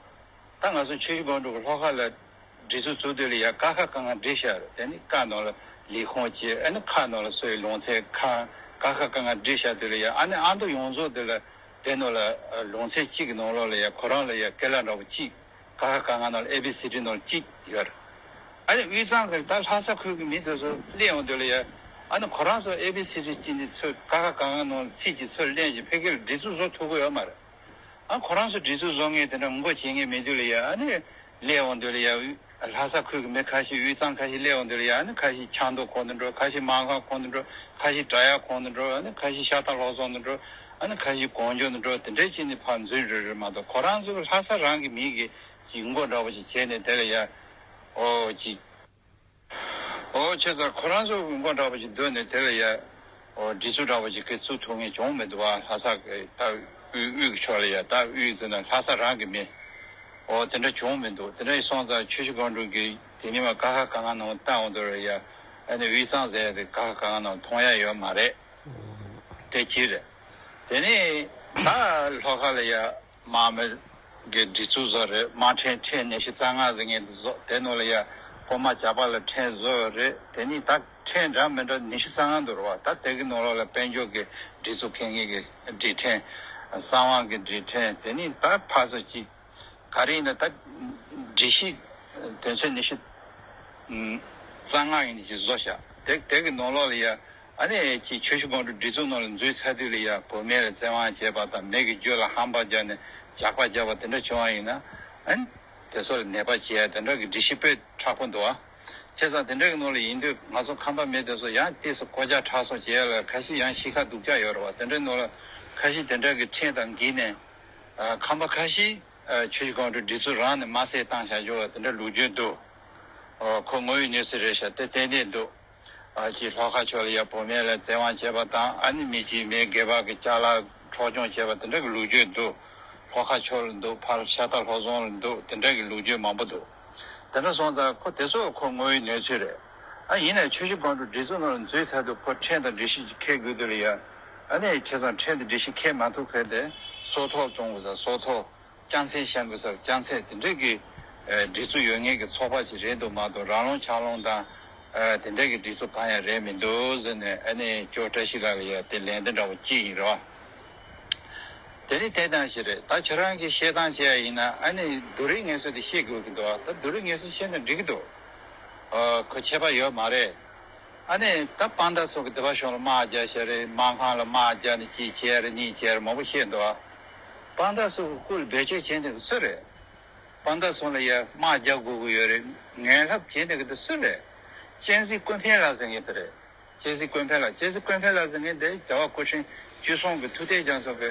ད་ང་ཚོ་ཆུ་བཞི་སྒང་དྲུག་གི་ལྷོ་ཁ་ལ་སྒྲིག་འཛུགས་བཙུགས་དུས་ལ་ཡ་ཀ་ཁ་ག་ང་སྒྲིག་བཞག་རེད། དེ་ནི་ཀ་ནང་ལ་ལས་ཁུངས་བྱས་ཨ་ནི་ཁ་ནང་ལ་སོ་ཡི་ལུང་ཚན་ཁ་ཀ་ཁ་ག་ང་སྒྲིག་བཞག་དུས་ལ་ཡ་ཨ་ནི་ཨ་མདོ་ཡོངས་རྫོགས་དེ་ལ་དེ་ནང་ལ་ལུང་ཚན་གཅིག་གི་ནང་ལོགས་ལ་ཡ་ཁོ་རང་ལ་ཡ་ཀེ་ལ་འདྲ་བོ་གཅིག་ཀ་ཁ་ག་ང་ནང་ལ་ཨེ་བི་སི་ཌི་ནང་ལ་གཅིག་ཡོད་རེད། ཨ་ནི་དབུས་གཙང་གི་ད་ལྷ་ས་ཁུལ་གི་མི་དེ་ཚོ་སླེབས་ཡོང་དུས་ལ་ཡ་ཨ་ནི་ཁོ་རང་ཚོ་ཨེ་བི་སི་ཌི་གཅིག་འདི་ཚོས་ཀ་ཁ་ག་ང་ནང་ལ་ཚིག་གཅིག་ཚུར་ལེན་གྱི་ཕ་གི་ལ་སྒྲིག་འཛུགས་བཟོ་ཐུབ་ཀྱི་ཡོད་མ་རེད། ཨ་ཁོ་རང་ཚོ་སྒྲིག་འཛུགས་བཟོ་མཁན་དེ་འདྲ་ངོ་རྒོལ་བྱེད་མཁན་མེད་དུས་ལ་ཡ་ཨ་ནི་སླེབས་འོང་དུས་ལ་ཡ་ལྷ་ས་ཁུལ་གྱི་མི་ཁ་ཤས་དབུས་གཙང་ཁ་ཤས་སླེབས་འོང་དུས་ལ་ཡ་ཨ་ནི་ཁ་ཤས་ཆབ་མདོ་ཁོངས་དུ་འགྲོ། ཁ་ཤས་སྨར་ཁམས་ཁོངས་དུ་འགྲོ། ཁ་ཤས་བྲག་གཡབ་ཁོངས་དུ་འགྲོ། ཨ་ནི་ཁ་ཤས་ཤ་སྟག་ལྷོ་རྫོང་དུ་འགྲོ། ཨ་ནི་ཁ་ཤས་གངས་ལྗོངས་དུ་འགྲོ། དེ་འདྲས་བྱས་ནས་ཕར་འཛུལ་རེད་རེད་མ་གཏོགས་ཁོ་རང་ཚོ་ལྷ་ས་རང་གི་མི་གི་ཅིག་མགོ་འདྲ་བོ་ཅིག་བྱས་ནས་དེ་ལ་ཡ་ཨོ་ཅིག་ཨོ་བྱས་ཙང་ཁོ་རང་ཚོ་མགོ་འདྲ་བོ་ཅིག་སྡོད་ནས་དེ་ལ་ཡ་ཨོ་སྒྲིག་འཛུགས་འདྲ་བོ་ཅིག་གི་བཙུགས་ཐུབ་མཁན་བྱུང་མི་འདུག་བ། ལྷ་ས་གི་ད་དབུས་དབུས་ཀྱི་ཕྱོགས་ལ་ཡ་ད་དབུས་ཟེར་ན་ལྷ་ས་རང་གི་མི་ཨོ་དེ་འདྲ་བྱུང་མི་འདུག་དེ་འདྲ་ཡིན་སོང་ཙང་ཆུ་བཞི་སྒང་དྲུག་གི་དེ་ཉིན་མ་ཀ་ཁ་ག་ང་ནང་བཏང་འོང་དུས་ལ་ཡ་ཨ་ནི་དབུས་གཙང་ཟེར་ཡ་དེ་ཀ་ཁ་ག་ང་ནང་མཐོང་ཡ་ཡོད་མ་རེད། དེ་གཅིག་རེད། དེ་ནས་ད་ལྷོ་ཁ་ལ་ཡ་དམག་མི་གི་སྒྲིག་འཛུགས་བཟོ་རེད། དམག་ཁྲིམས་ཁྲིམས་ཉི་ཤུ་རྩ་ལྔ་ཟེར་མཁན་དེ་བཟོ། དེ་ནང་ལ་ཡ་སློབ་མ་ཇག་པ་ལ་ཁྲིམས་བཟོ་རེད། དེ་ནས་ད་ཁྲིམས་འདྲ་མི་འདྲ་ཉི་ཤུ་རྩ་ལྔ་འདུག་རེད་བ། ད་དེ་གི་ནང་ལོགས་ལ་དཔལ་འབྱོར་གྱི་སྒྲིག་འཛུགས་འཁེལ་མཁན་གྱི་སྒྲིག་ཁྲིམས། གསང་བ་གི་སྒྲིག་ཁྲིམས། དེ་ནས་ད་ཕར་ཚུར་གྱི་ག་རེ་ཡིན་ན་ད་སྒྲིག་གཞི་དོན་ཚན་ཉི་ཤུ་རྩ་ལྔ་ཡིན་ཅིག་བཟོ་བཞག་དེ་དེ་གི་ནང་ལོགས་ལ་ཡ་ཨ་ནི་ཅིག་ཆུ་བཞི་སྒང་དྲུག་སྒྲིག་འཛུགས་ནང་ལ་འཛུལ་ཚར་དུས་ལ་ཡ་བུད་མེད་ལ་བཙན་དབང་བྱས་པ་དང་མི་གི་རྒྱུ་ལ་ཧམ་པ་བརྒྱབ་ནས་ཇག་པ་བརྒྱབ་པ་དེ་འདྲ་བྱུང་བ་ཡིན་ན་ཨ་ནི་དེ་ཚོ་ལ་ནད་པ་བྱེད་ཡ་དེ་འདྲ་གི་སྒྲིག་གཞི་དཔེ་མཁྲེགས་པོ་འདུག་ཨ། བྱས་ཙང་དེ་འདྲ་གི་ནང་ལ་ཡིན་དུས་ང་ཚོ་ཁམས་པ་མི་དེ་ཚོ་ཡང་ཏོག་ཙམ་སྐོར་རྒྱག་ཁྲག་སོགས་བྱེད་ཡ་ལ་ཁ་ཤས་ཡང་གཤིས་ཀ་སྡུག་ཅག་ཡོད་རེད་བ། དེ་འདྲའི་ནང་ལ་ཁ་ཤས་དེ་འདྲ་གི་ཁྲིམས་དང་འགལ་ནས་ཨ་ཁམས་པ་ཁ་ཤས་ཨ་ཆུ་བཞི་སྒང་དྲུག་སྒྲིག་འཛུགས་རང་ནས་དམར་བསད་བཏང་བཞག་ཡོད་པ་དེ་འདྲ་ལོ་རྒྱུས་འདུག་ཨོ་ཁོ་ངོ་བོའི་གནས་ཚུལ་རེད་ཤག་དེ་ཏན་ཏན་འདུག་ཨ་ཅིག་ལྷོ་ཁ་ཕྱོགས་ལ་ཡ་བུད་མེད་ལ་བཙན་དབང་བྱས་པ་དང་ཨ་ནི་མི་གཅིག་མི་སྒེར་པ་གི་ཅ་ལག་འཕྲོག་བཅོམ་བྱས་པ་དེ་འདྲ་གི་ལོ་རྒྱུས་འདུག་ལྷོ་ཁ་ཕྱོགས་ལ་འདུག་ཕར་ཤ་སྟག་ལྷོ་རྫོང་ལ་འདུག་དེ་འདྲ་གི་ལོ་རྒྱུས་མང་པོ་འདུག་དེ་འདྲ་སོང་ཙང་ཁོ་དེ་ཚོ་ཁོ་ངོ་བོའི་གནས་ཚུལ་རེད། ཨ་ཡིན་ནའི་ཆུ་བཞི་སྒང་དྲུག་སྒྲིག་འཛུགས་ནང་ལ་འཛུལ་ཚར་དུས་ཁོ་ཁྲིམས་དང་སྒྲིག་གཞི་ཅིག་འཁེལ་དགོས་དུས་ལ་ཡ། ཨ་ནི་བྱས་ཙང་ཁྲིམས་དང་སྒྲིག་གཞི་འཁེལ་མ་ཐུབ་མཁན་དེ་སྲོག་ཐོག་བཙོང་དགོས་ས་སྲོག་ཐོག་རྐྱང་ཚད་བཤམ་དགོས་ས་རྐྱང་ཚད་དེ་འདྲས་ཀྱི་ཨ་སྒྲིག་འཛུགས་ཡོད་མཁན་གྱི་ཚོགས་པ་ཅིག་རེད་འདུག་མ་གཏོགས་རང་ལོངས་ཆགས་ལོངས་དང་ཨ་དེ་འདྲས་ཀྱི་སྒྲིག་འཛུགས་གང་ཡང་རེད་མི་འདུག་ཟེར་ནས་ཨ་ནི་ཅོ་བཀྲ་ཤིས་ལགས་ལ་ཡ་དེ་ལན་འདི་འདྲ་བོ་ཅིག་ཡིན་རོགས། དེ་ནི་དེ་ཙམ་ཞིག་རེད། ད་ཁྱེད་རང་གིས་བཤད་སྟངས་བྱས་ཡ་ཡིན་ན་ཨ་ནི་བསྡུ་རིག་ངལ་གསོ་དེ་བཤད་དགོས་ཀྱི་འདུག་ད་བསྡུ་རིག་ངལ་གསོ་བཤད་ན་འགྲིག་གི་འདུག་ཨ་ཁོ་ཁྱད་པར་ཡོད་མ་རེད། ཨ་ནི་ད་དཔང་རྟགས་སོགས་ཀྱི་སྡེ་པ་གཞུང་ལ་དམག་རྒྱག་བྱས་རེད། སྨར་ཁམས་ལ་དམག་རྒྱག་ནས་ཅིག་བྱས་རེད། གཉིས་བྱས་རེད། མང་པོ་བཤད་འདུག་དཔང་རྟགས་སོགས་ཀྱི་སྐོར་ལ་བེད་སྤྱོད་བྱས་འདུག་སུ་རེད། དཔང་རྟགས་སོགས་ལ་ཡ་དམག་རྒྱག་དགོས་ཀྱི་ཡོད་རེད། ངན་ལྷབ་བྱས་འདུག་གི་འདུག་སུ་རེད། ཅན་ཟི་ཀུན་ཕན་ལགས་ཟེར་མཁན་དེ་རེད། ཅན་ཟི་ཀུན་ཕན་ལགས། ཅན་ཟི་ཀུན་ཕན་ལགས་ཟེར་མཁན་དེ་རྒྱལ་བ་སྐུ་ཕྲེང་བཅུ་གསུམ་གྱི་ཐུབ་བསྟན་རྒྱ་མཚོ་གི་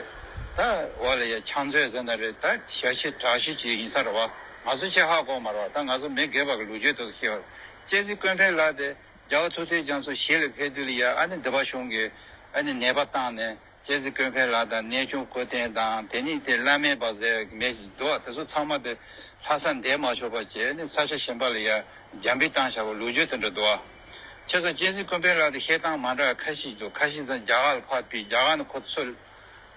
ད་འོག་ལ་ཡ་ཕྱག་མཛོད་ཟེར་ན་རེད། ད་ཞབས་ཕྱི་དྲག་ཤོས་ཅིག་ཡིན་ས་རེད་བ། ང་ཚོ་ཆེ་ཧ་གོ་མ་རེད་བ། ད་ང་ཚོ་མི་སྒེར་པ་གི་ལོ་རྒྱུས་དེ་ཚོ་ཤེས་བ། ཅན་ཟི་ཀུན་ཕན་ལགས་དེ་རྒྱལ་བ་ཐུབ་བསྟན་རྒྱ་མཚོ་ཞིང་ལ་ཕེབས་དུས་ལ་ཡ་ཨ་ནི་སྡེ་པ་གཞུང་གིས་ཨ་ནི་ནད་པ་བཏང་ནས་ཅན་ཟི་ཀུན་ཕན་ལགས་དང་གནས་ཆུང་སྐུ་བརྟན་དང་དེ་ནས་དེ་བླ་སྨན་པ་ཟེར་མི་ཞིག་འདུག་བ། དེ་ཚོ་ཚང་མ་དེ་ལྷ་ས་འདས་མ་ཆོག་པ་བྱས་ནས་ས་ཆ་གཞན་པ་ལ་ཡ་རྒྱ་འབུད་བཏང་བཞག་པ་ལོ་རྒྱུས་དེ་འདྲ་འདུག་བ། བྱས་ཙང་གཅན་གཟན་ཀུན་ཕན་ལགས་དེ་བཤད་སྟངས་མ་འདྲ་ཁ་ཤས་འདུག་ཁ་ཤས་ཙམ་རྒྱ་གར་ལ་ཕར་ཕུད། རྒྱ་གར་ནས་ཁོ་ཚུར་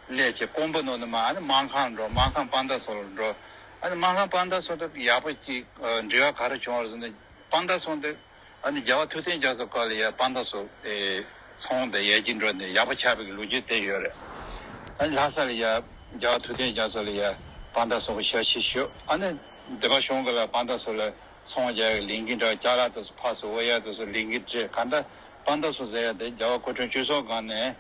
སླེབས་བྱས་ཀོང་པོ་ནང་ནས་མར་ཨ་ནི་སྨར་ཁམས་འགྲོ། སྨར་ཁམས་དཔལ་མདའ་སོགས་ལ་འགྲོ། ཨ་ནི་སྨར་ཁམས་དཔལ་མདའ་སོགས་དེ་ཡག་པོ་ཅིག་ཨ་འབྲེལ་བ་ག་རེ་བྱུང་བ་རེད་ཟེར་ན། དཔལ་མདའ་སོགས་དེ་ཨ་ནི་རྒྱལ་བ་ཐུབ་བསྟན་རྒྱ་མཚོ་སྐབས་ལ་ཡ་དཔལ་མདའ་སོགས་ཨེ་ཚོང་དང་ཡར་རྒྱས་འགྲོ་ནས་ཡག་པོ་ཆགས་པའི་ལོ་རྒྱུས་དེ་ཡོད་རེད། ཨ་ནི་ལྷ་ས་ལ་ཡ་རྒྱལ་བ་ཐུབ་བསྟན་རྒྱ་མཚོ་ལ་ཡ་དཔལ་མདའ་སོགས་ཀྱི་ཞབས་ཕྱི་ཞུས། ཨ་ནི་སྡེ་པ་གཞུང་གི་ལ་དཔལ་མདའ་སོགས་ལ་ཚོང་རྒྱག་ཡག་ལས་འགུལ་འདྲ། ཅ་ལག་དེ་ཚོ་ཕར་ཚུར་དབོར་ཡག་དེ་ཚོ་ལས་འགུལ་སྤྲད། གང་ལྟར་དཔལ་མདའ་སོགས་ཟེར་ཡག་དེ་རྒྱལ་བ་སྐུ་ཕྲེང་བཅུ་གསུམ་སྒང་ནས་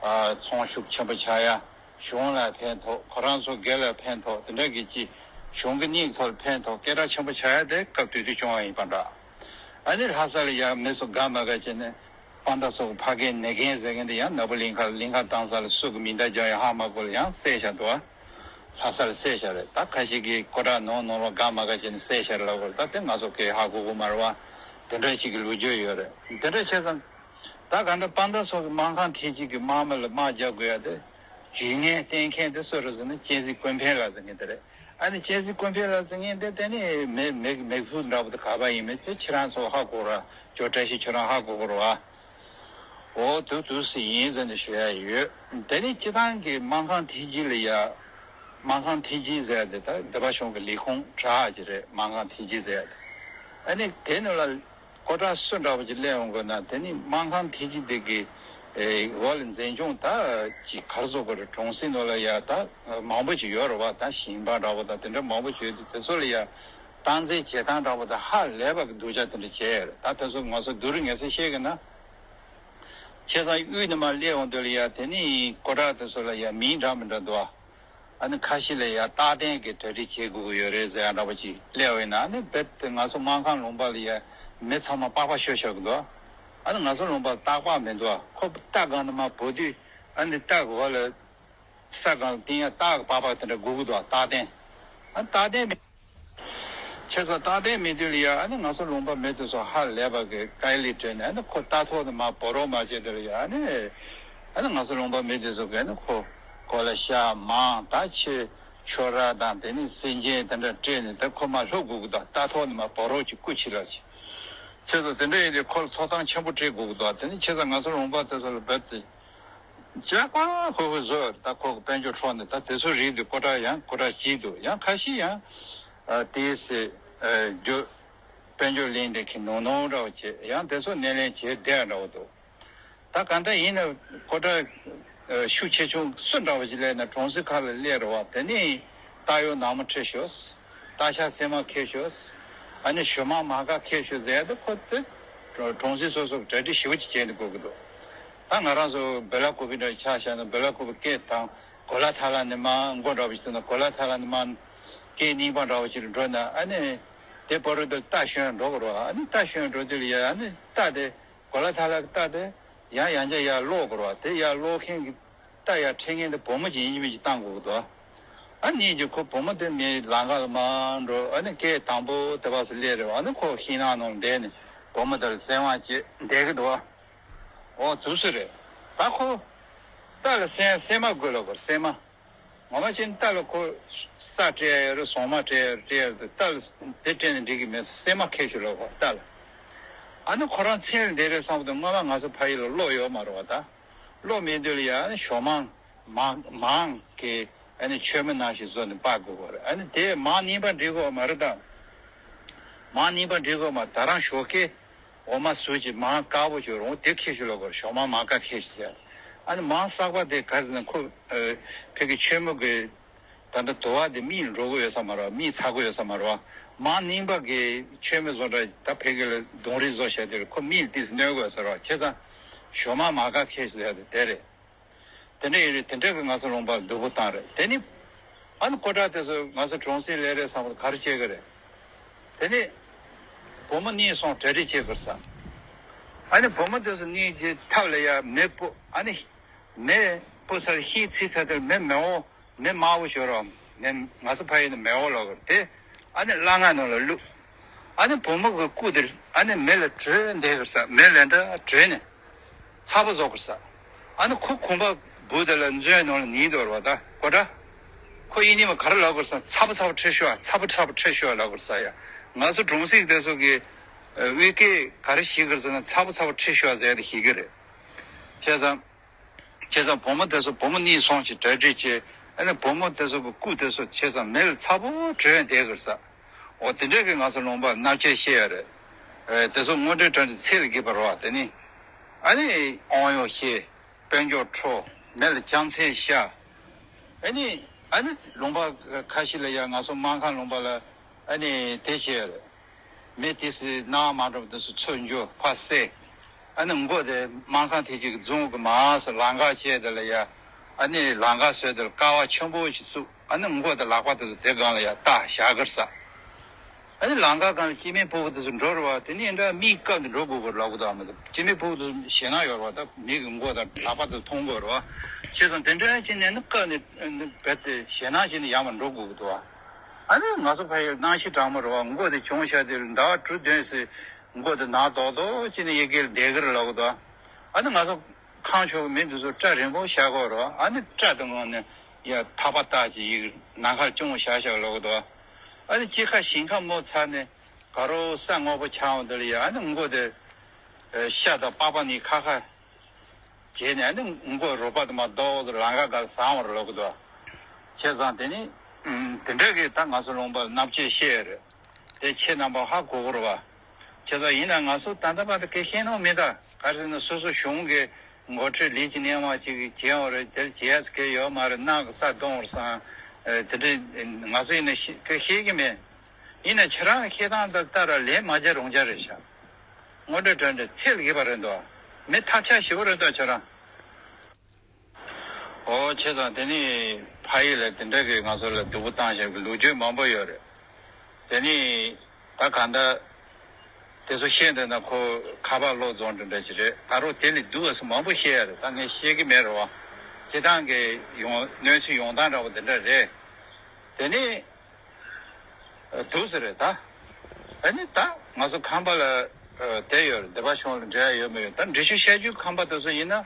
ཨ་ཚོང་ཤུགས་ཆེན་པོ་ཆགས་ཡག་གཞུང་ལ་ཕན་ཐོགས། ཁོ་རང་ཚོ་སྒེར་ལ་ཕན་ཐོགས། དེ་འདྲ་གི་ཅིག་གཞུང་གི་སྙིང་ཐོག་ལ་ཕན་ཐོགས་སྐད་གྲགས་ཆེན་པོ་ཆགས་ཡག་དེ་སྐབས་དེ་དུས་བྱུང་བ་ཡིན་པ་འདྲ། ཨ་ནི་ལྷ་ས་ལ་ཡ་མི་ཚོ་དགའ་མ་དགའ་བྱས་ནས་དཔལ་མདའ་སོགས་ཀྱི་ཕ་རྒན་ནེ་རྒན་ཟེར་མཁན་དེ་ཡང་ནག་པོ་གླིང་ཁ་གླིང་ཁ་བཏང་ས་ལ་སུ་གི་མིང་བརྡ་རྒྱག་ཡག་ཧ་མ་གོ་ལ་ཡང་བསད་བཞག་འདུག་ལྷ་ས་ལ་བསད་བཞག་རེད། ད་ཁ་ཤས་ཀྱིས་ཀོ་ཊ་ནང་ནང་ལོགས་དགའ་མ་དགའ་བྱས་ནས་བསད་བཞག་རེད་ལབ་དགོས་རེད། ད་དེ་ང་ཚོ་སྐད་ཧ་གོ་གི་མ་རེད་བ། དེ་འདྲ་ཞིག་གི་ལོ་རྒྱུས་ཡོད་རེད། དེ་འདྲ་བྱས་ཙང་ད་གང་ལྟར་དཔལ་མདའ་སོགས་ཀྱི་སྨར་ཁམས་ཐེད་ཀྱི་གི་དམག་མི་ལ་དམག་རྒྱག་དགོས་ཡ་དེ་ཇུས་ངན་བསྟན་མཁན་དེ་སུ་རེད་ཟེར་ན་གཅན་གཟན་ཀུན་ཕན་ལགས་ཟེར་མཁན་དེ་རེད། ཨ་ནི་གཅན་གཟན་ཀུན་ཕན་ལགས་ཟེར་མཁན་དེ་དེ་ནི་མི་མི་མི་བུ་འདྲ་པོ་དེ་ག་པ་ཡིན་མིན་དེ་ཁྱེད་རང་ཚོ་ཧ་གོ་ར། ཇོ་བཀྲ་ཤིས་ཁྱོད་རང་ཧ་གོ་གི་རེད་བ། འོ་དུ་དུ་སི་ཡིན་ཟེར་ནས་ཞུ་ཡ་ཡོད། དེ་ནི་སྤྱི་བཏང་གི་སྨར་ཁམས་ཐེད་ཀྱི་ལ་ཡ། སྨར་ཁམས་ཐེད་ཀྱི་ཟེར་ཡ་དེ་ད་སྡེ་པ་གཞུང་གི་ལས་ཁུངས་དྲག་ཅིག་རེད། སྨར་ཁམས་ཐེད་ཀྱི་ཟེར་ཡ་དེ། ཨ་ནི་དེ་ནི་ལ་ཀོ་ཊ་སུ་འདྲ་པོ་ཅིག་སླེབས་ཡོང་དགོས་ན་དེ་ནི་སྨར་ཁམས་ཐེད་ཀྱི་དེ་གི་ཨེ་འོག་ལ་འཛིན་སྐྱོང་ད་ཅིག་ག་རེ་བཟོ་དགོས་རེད། གྲོང་གསེབ་ནང་ལ་ཡ་ད་མང་པོ་ཅིག་ཡོད་རེད་བ། ད་ཞིང་པ་འདྲ་པོ་ད་དེ་འདྲ་མང་པོ་ཅིག་ཡོད་དུས་དེ་ཚོ་ལ་ཡ་སྟངས་འཛིན་བྱེད་སྟངས་འདྲ་པོ་ད་ཧ་ལས་པ་གི་སྡུག་ཅག་དེ་འདྲ་བྱས་ཡོད་རེད། ད་དེ་ཚོ་ང་ཚོ་སྡུག་རུས་ངེས་ཚད་བཤད་གི་ན། བྱས་ཙང་དབུས་ནས་མར་སླེབས་ཡོང་དུས་ལ་ཡ་དེ་ནི་ཀོ་ཊ་དེ་ཚོ་ལ་ཡ་མིང་འདྲ་མི་འདྲ་འདུག་ཨ་ནི་ཁ་ཤས་ལ་ཡ་རྟག་བརྟན་གྱི་གྲ་སྒྲིག་བྱེད་དགོས་ཀྱི་ཡོད་རེད་ཟེར་ཡ་འདྲ་པོ་ཅིག་སླེབས་ཡོད་ན། ཨ་ནི་རྦད་དེ་ང་ཚོ་སྨར་ཁམས་ལུང་པ་ལ་ཡ་མི་ཚང་མ་པགས་པ་བཤུ་བཞག་གི་འདུག་ཨ་ནི་ང་ཚོ་ལུང་པ་ལ་རྟ་པགས་མི་འདུག་ཁོ་རྟ་སྒང་ནས་མར་བབས་དུས་ཨ་ནི་རྟ་གི་འོག་ལ་ས་སྒང་ལ་བཏིང་ཡ་སྟག་གི་པགས་པ་དེ་འདྲ་སྒུག་གི་འདུག་རྟག་བརྟན། ཨ་རྟག་བརྟན་མི། བྱས་ཙང་རྟག་བརྟན་མི་དེ་ལ་ཡ་ཨ་ནི་ང་ཚོ་ལུང་པ་མི་དེ་ཚོ་ཧ་ལས་པ་གི་དཀའ་ལས་སྤྲད་ནས་ཨ་ནི་ཁོ་རྟ་ཐོག་ནས་མར་འབོ་རོགས་མ་བྱས་དེ་ལ་ཡ་ཨ་ནི། ཨ་ནི་ང་ཚོ་ལུང་པ་མི་དེ་ཚོ་གི་ཨ་ནི་ཁོ་ཁོ་ལ་ཤ་མང་ད་ཆུ་ཆུ་ར་དང་དེ་ནི་སེམས་ཅན་དེ་འདྲ་སྤྲད་ནས་ད་ཁོ་མར་ལྷོད་དགོས་ཀྱི་འདུག་རྟ་ཐོག་ནས་མར་འབོ་རོགས་ཀྱི་སྐུ་ཕྱི་ལ་ཕྱིན། བྱས་ཙང་དེ་འདྲ་ཡིན་དུས་ཁོ་ལ་ཐོབ་ཐང་ཆེན་པོ་སྤྲད་དགོས་ཀྱི་འདུག་དེ་ནི་བྱས་ཙང་ང་ཚོ་ལུང་པ་དེ་ཚོ་ལ་རྦད་དེ། ཇག་པ་ཧུ་ཧུ་བཟོས། ད་ཁོ་གི་དཔལ་འབྱོར་འཕྲོག་ནས་ད་དེ་ཚོ་རིགས་འདི་ཀོ་ཊ་ཡང་ཀོ་ཊ་གཅིག་འདུག་ཡང་ཁ་ཤས་ཡང་ཨ་དེའི་སེ་ཨ་རྒྱུ་དཔལ་འབྱོར་ལེན་དེ་ཁྱི་ནོར་ནོར་འདྲ་བོ་བྱེད། ཡང་དེ་ཚོ་སྣེ་ལེན་བྱེད་བསྡད་འདྲ་བོ་འདུག་ད་གང་ལྟར་ཡིན་ན་ཀོ་ཊ་ཨ་ཤུགས་ཆེ་ཆུང་སུ་འདྲ་བོ་ཞིག་སླེབས་ན་གྲོང་གསེབ་ཁག་ལ་སླེབས་རེད་བ། དེ་ནས་རྟ་གཡོག་ནག་མོ་ཁྲིད་ཤོག་རྟ་ཤ་སྲན་མ་འཁྱེར་ཤོག་ཨ་ནི་ཞོ་མང་མར་དཀར་འཁྱེར་ཤོག་ཟེར་ཡ་དེ་ཁོ་དེ་གྲོང་གསེབ་སོ་སོ་གྲ་སྒྲིག་ཞེ་པོ་ཅིག་བྱས་ནས་དགོས་ཀྱི་འདུག་ད་ང་རང་ཚོ་བེ་ལ་ཀུ་པི་འདྲ་ཆ་བཞག་ན་བེ་ལ་ཀུ་པི་སྐད་དང་གོ་ལ་ཐ་ལ་ནས་མར་མགོ་འདྲ་བོ་ཞིག་བཏུང་ན་གོ་ལ་ཐ་ལ་ནས་མར་སྐད་རྙིང་པ་འདྲ་བོ་ཞིག་ལ་འགྲོ་ན་ཨ་ནི་དེ་བར་དུ་རྟ་ཞོན་འགྲོ་དགོས་རེད་བ། ཨ་ནི་རྟ་ཞོན་འགྲོ་དུས་ལ་ཡ་ཨ་ནི་རྟ་དེ་གོ་ལ་ཐ་ལ་གི་རྟ་དེ་ཡང་ཡང་བསྐྱར་ཡར་སློག་དགོས་རེད་བ། དེ་ཡར་སློག་མཁན་གྱི་རྟ་ཡར་ཁྲིད་མཁན་དེ་བུ་མོ་ཅིག་ཡིན་གཅིག་མིན་གཅིག་བཏང་དགོས་ཀྱི་འདུག་ཨ་ནི་གཅིག་ཁོ་བུ་མོ་དེ་མི་ལམ་ཁ་ལ་མར་འགྲོ། ཨ་ནི་སྐད་དང་པོ་དེ་བ་སུ་སླེབས་རེད་བ། ཨ་ནི་ཁོ་ཤིང་ནགས་ནང་བསྡད་ནས་བུ་མོ་དེ་ལ་བཙན་དབང་བྱེད་བསྡད་ཀྱི་འདུག་བ། འོ་དུས་སུ་རེད། ད་ཁོ་རྟ་ལ་སྲན་སྲན་མ་དགོས་ལབ་དགོས་རེད། སྲན་མ། ངོ་མ་བྱས་ན་རྟ་ལ་ཁོ་ས་སྤྲད་ཡ་ཡོད་རེད། ཟོང་མ་སྤྲད་ཡ་ཡོད་རེད། སྤྲད་ཡ་ཡོད་རེད། རྟ་ལ་དེ་སྤྲད་ན་འགྲིག་གི་མེད། སྲན་མ་འཁྱེར་ཤོག་ལབ་དགོས་རྟ་ལ། ཨ་ནི་ཁོ་རང་མཚན་ལ་བསྡད་རེད་བསམ་དུས་སྔོན་མ་ང་ཚོ་ཕ་ཡུལ་ལ་གློག་ཡོད་མ་རེད་བ། ད་གློག་མེད་དུས་ལ་ཡ་ཨ་ནི་ཞོ་མང་མང་མང་གི་ཨ་ནི་མཆོད་མེ་ནང་བཞིན་བཟོས་ནས་སྤར་དགོས་པ་རེད། ཨ་ནི་དེ་མང་རྙིང་པ་འབྲི་དགོས་མ་རེད། ད་མང་རྙིང་པ་འབྲི་དགོས་མ། ད་རང་ཞོགས་ཀས་འོ་མ་ཟོས་ཀྱི་མང་དཀར་པོ་ཅིག་རུང་དེ་འཁྱེར་ཤོག་ལབ་དགོས་རེད། ཞོ་མང་མང་དཀར་འཁྱེར་ཤོག་ཟེར། ཨ་ནི་མང་གསར་པ་དེ་ག་རེ་ཟེར་ན་ཁོ་ཨ་ཕ་གི་མཆོད་མེ་གི་ད་ལྟ་དུ་བ་དེ་མིག་ལ་འགྲོ་གི་ཡོད་ས་མ་རེད་བ། མིག་ཚ་གི་ཡོད་ས་མ་རེད་བ། མང་རྙིང་པ་གི་མཆོད་མེ་བཟོ་འདྲ་ད་ཕ་གི་ལ་ལྡུམ་རའི་བཟོ་བྱས་དེ་ཁོ་མིག་ལ་ཏོག་ཙམ་གནོད་གི་ཡོད་ས་རེད་བ། བྱས་ཙང་ཞོ་མང་མང་དཀར་འཁྱེར་ཤོག་ཟེར་ཡ་དེ་དེ་རེད། དེ་འདྲ་ཡིན་རེད། དེ་འདྲ་གི་ང་ཚོ་ལུང་པ་ལ་སྡུག་པོ་བཏང་རེད། དེ་ནི་ཨ་ནི་ཀོ་ཊ་དེ་ཚོ་ང་ཚོ་གྲོང་གསེབ་ལས་རེད་བསམ་པ་ག་རེ་བྱེད་གི་རེད། དེ་ནི་བུ་མོ་གཉིས་སོང་གྲ་སྒྲིག་བྱེད་དགོས་ས། ཨ་ནི་བུ་མོ་དེ་ཚོ་གཉིས་ཀྱི་ཐབ་ལ་ཡ་མེ་སྤོ། ཨ་ནི་མེ་སྤོ་ཚར་ཤིང་ཚིག་ཚར་དེར་མེ་མེ་འོ་མེ་དམར་པོ་ཞོ་རོ། མེ་ང་ཚོ་ཕ་ཡུལ་ནས་མེ་འོ་ལབ་གི་རེད། དེ་ཨ་ནི་སླ་ང་ནང་ལ་བླུགས། ཨ་ནི་བུ་མོ་གི་སྐུ་དེ་ཨ་ནི་མེ་ལ་བྲོས་བསྡད་གི་རེད་ས། མེ་ལས་འདྲ་བྲོས་ནས་ཚ་པོ་བཟོ་གི་རེད་ས། ཨ་ནི་ཁོ་གོམ་པ་སྦུག་དེ་ལ་མཛོད་ནང་ལ་ཉིལ་འདུག་རེད་བ། ད་ཀོ་ཊ་ཁོ་ཡིན་ཉི་མ་ག་རེ་ལབ་གི་རེད་ས། ཚ་པོ་ཚ་པོ་ཁྲིད་ཤོག་ཨ། ཚ་པོ་ཚ་པོ་ཁྲིད་ཤོག་ཨ་ལབ་གི་རེད་ས་ཡ། ང་ཚོ་གྲོང་གསེབ་དེ་ཚོ་གི་ དབུས་སྐད་ག་རེ་ཤེས་ཀྱི་རེད་ཟེར་ན་ཚ་པོ་ཚ་པོ་ཁྲིད་ཤོག་ཟེར་ཏེ་ཤེས་ཀྱི་རེད། བྱས་ཙང་། བྱས་ཙང་བུ་མོ་དེ་ཚོ་བུ་མོ་གཉིས་སོང་ཞིག་གྲ་སྒྲིག་བྱས། ཨ་ནི་བུ་མོ་དེ་ཚོ་གི་སྐུ་དེ་ཚོ་བྱས་ཙང་མེ་ལ་ཚ་པོ་བྲོས་བསྡད་ཀྱི་རེད་ས། འོ་དེ་འདྲ་གི་ང་ཚོ་ལུང་པ་སྣ་བཅད་བཤད་ཡ་རེད། ཨེ་དེ་ཚོ་དངོས་འབྲེལ་དྲ་འདྲ་ཚད་ལས་བརྒལ་བ་རེད་བ། དེ་ནི་ཨ་ནི་དབང་ཡོད་བཤད། དཔལ་འབྱོར་འཕྲོག། མེ་ལ་ལྕགས་ཚན་ཤ། ཨ་ནི་ཨ་ནི་ལུང་པ་ཁ་ཤས་ལ་ཡ་ང་ཚོ་སྨར་ཁམས་ལུང་པ་ལ་ཨ་ནི་དེ་བྱས་ཡ་རེད། མི་དེ་སི་ནང་མ་འགྲོ་བ་དེ་སུ་ཚོད་འཇོ་ཕ་སེ། ཨ་ནི་མགོ་དེ་སྨར་ཁམས་ཐེ་ཅིག་རྫོང་གི་མ་སི་ལམ་ཁ་བྱས་དེ་ལ་ཡ། ཨ་ནི་ལམ་ཁ་བཟོས་དེ་ལ་ཀ་བ་ཆེན་པོ་ཞིག་བཙུགས། ཨ་ནི་མགོ་དེ་ལག་པ་དེ་སུ་དེ་སྒང་ལ་ཡ་ལྟ་བཞག་གི་རེད་ས། ཨ་ནི་ལམ་ཁ་སྒང་ལ་སྐྱེ་དམན་ཕྲུ་གུ་དེ་སུ་འགྲོ་རུ་བ་དེ་ནི་འདྲ་མིའི་སྐབས་དེ་འགྲོ་དགོས་གི་ལབ་གི་འདུག་ཨ་མ་དེ་སྐྱེ་དམན་ཕྲུ་གུ་དེ་ཞེད་སྣང་ཡོད་རུ་བ་ད་མི་གི་མགོ་དང་ལག་པ་དེ་མཐོང་དགོས་རུ་བ། བྱས་ཙང་དེ་འདྲ་བྱས་ནས་ནི་སྐབས་ནི་རྦད་དེ་ཞེད་སྣང་བྱས་ནས་ཡར་མར་འགྲོ་དགོས་གི་འདུག་ཨ། ཨ་ནི་ང་ཚོ་ཕ་ཡུལ་གནམ་གཤིས་གྲང་མོ་རེད་བ། མགོ་དེ་གྱོན་བཞག་དེ་ཟླ་བ་དྲུག་བདུན་ཙམ་མགོ་དེ་ནག་དོག་དོག་བྱས་ནས་ཡ་གིར་བསྡད་ཀྱི་རེད་ལབ་གི་འདུག་ཨ་ནི་ང་ཚོ་ཁམས་ཕྱོགས་ཀྱི་མི་འདི་ཚོ་སྐྲ་རིང་པོ་བཞག་གི་རེད་བ། ཨ་ནི་སྐྲ་དེ་ངོ་ནས་ཡ་ཐག་པ་བཏགས་ཀྱི་ཡིག་ནམ་མཁར་གྱོན་བཞག་བཞག་ལབ་གི་འདུག་ཨ་ནི་དཀྱིལ་ཁ་ཞིང་ཁ་མོ་ཚར་ནས་དགའ་རོགས་ས་སྔོག་པོ་ཆགས་འོང་དེ་ལ་ཡ་ཨ་ནི་མགོ་དེ་ཤ་དང་པགས་པ་གཉིས་ཁ་ཁ། བྱས་ནས་ནི་མགོ་རུས་པ་དུ་མ་རྡོག་ཏུ་ལམ་ཁ་སྒང་བཟང་བར་ལོག་གི་འདུག་བྱས་ཙང་དེ་ནི་དེ་འདྲ་གི་ད་ང་ཚོ་ལུང་པ་ལ་སྣ་བཅད་བཤད་ཡ་རེད། དེ་ཁྱེད་རྣམ་པ་ཧ་གོ་གི་རེད་བ། བྱས་ཙང་ཡིན་ན་ང་ཚོ་ད་ལྟ་བར་དུ་གལ་ཤེས་ནོ་མི་ད་ག་རེ་ཟེར་ན་སོ་སོ་གཞུང་གི་འགོ་ཁྲིད་ལས་ཀྱི་གནས་མ་ཅིག་གིས་བྱས་ཡོད་རེད། དེར་བྱས་ཡ་གལ་ཡོད་མ་རེད། ནག་གི་ས་གཏོང་བར་སང་དེ་འདྲ་ང་ཚོ་ཡིན་ན་གལ་ཤེས་ཀྱི་མེད། ཡིན་ན་ཁྱེད་རང་ཤེས་སྟངས་དང་ལྟ་ར་ལན་མ་རྒྱག་རུང་རྒྱག་རེད་ཤག་དངོས་འབྲེལ་དྲ་འབྲེལ་ཚད་ལ་བརྒལ་བ་རེད་འདུག་མི་ཐབས་ཆག་ཞེ་པོ་རེད་འདུག་ཁྱོད་རང་། ཨོ་བྱས་ཙང་དེ་ནི་ཕ་ཡུལ་ལ་དེ་འདྲ་གི་ང་ཚོ་ལ་སྡུག་པོ་བཏང་བཞག་གི་ལོ་རྒྱུས་མང་པོ་ཡོད་རེད། དེ་ནི་ད་གང་ལྟར་དེ་ཚོ་བཤད་འདོད་ན་ཁོ་ཁ་པར་ཀློག་རྫོང་འདྲ་འདྲ་ཅིག་རེད། ད་རུང་དེ་ལས་སྡུག་པ་སུ་མང་པོ་བཤད་ཡ་རེད། ད་ངས་བཤད་གི་མེད་རེད་བ། སྤྱི་བཏང་གི་ཡོང་གནས་ཚུལ་ཡོང་སྟངས་འདྲ་བོ་དེ་འདྲ་རེད། དེ་ནི། འདུག་ཟེར་རེད་ད། ཨ་ནི་ད་ང་ཚོ་ཁམས་པ་ལ་དེ་ཡོད་རེད། སྡེ་པ་གཞུང་ལ་འབྲེལ་ཡ་ཡོད་མ་ཡོད་ད་འགྲེལ་བཤད་བཤད་རྒྱུ་ཁམས་པ་དེ་ཚོ་ཡིན་ན་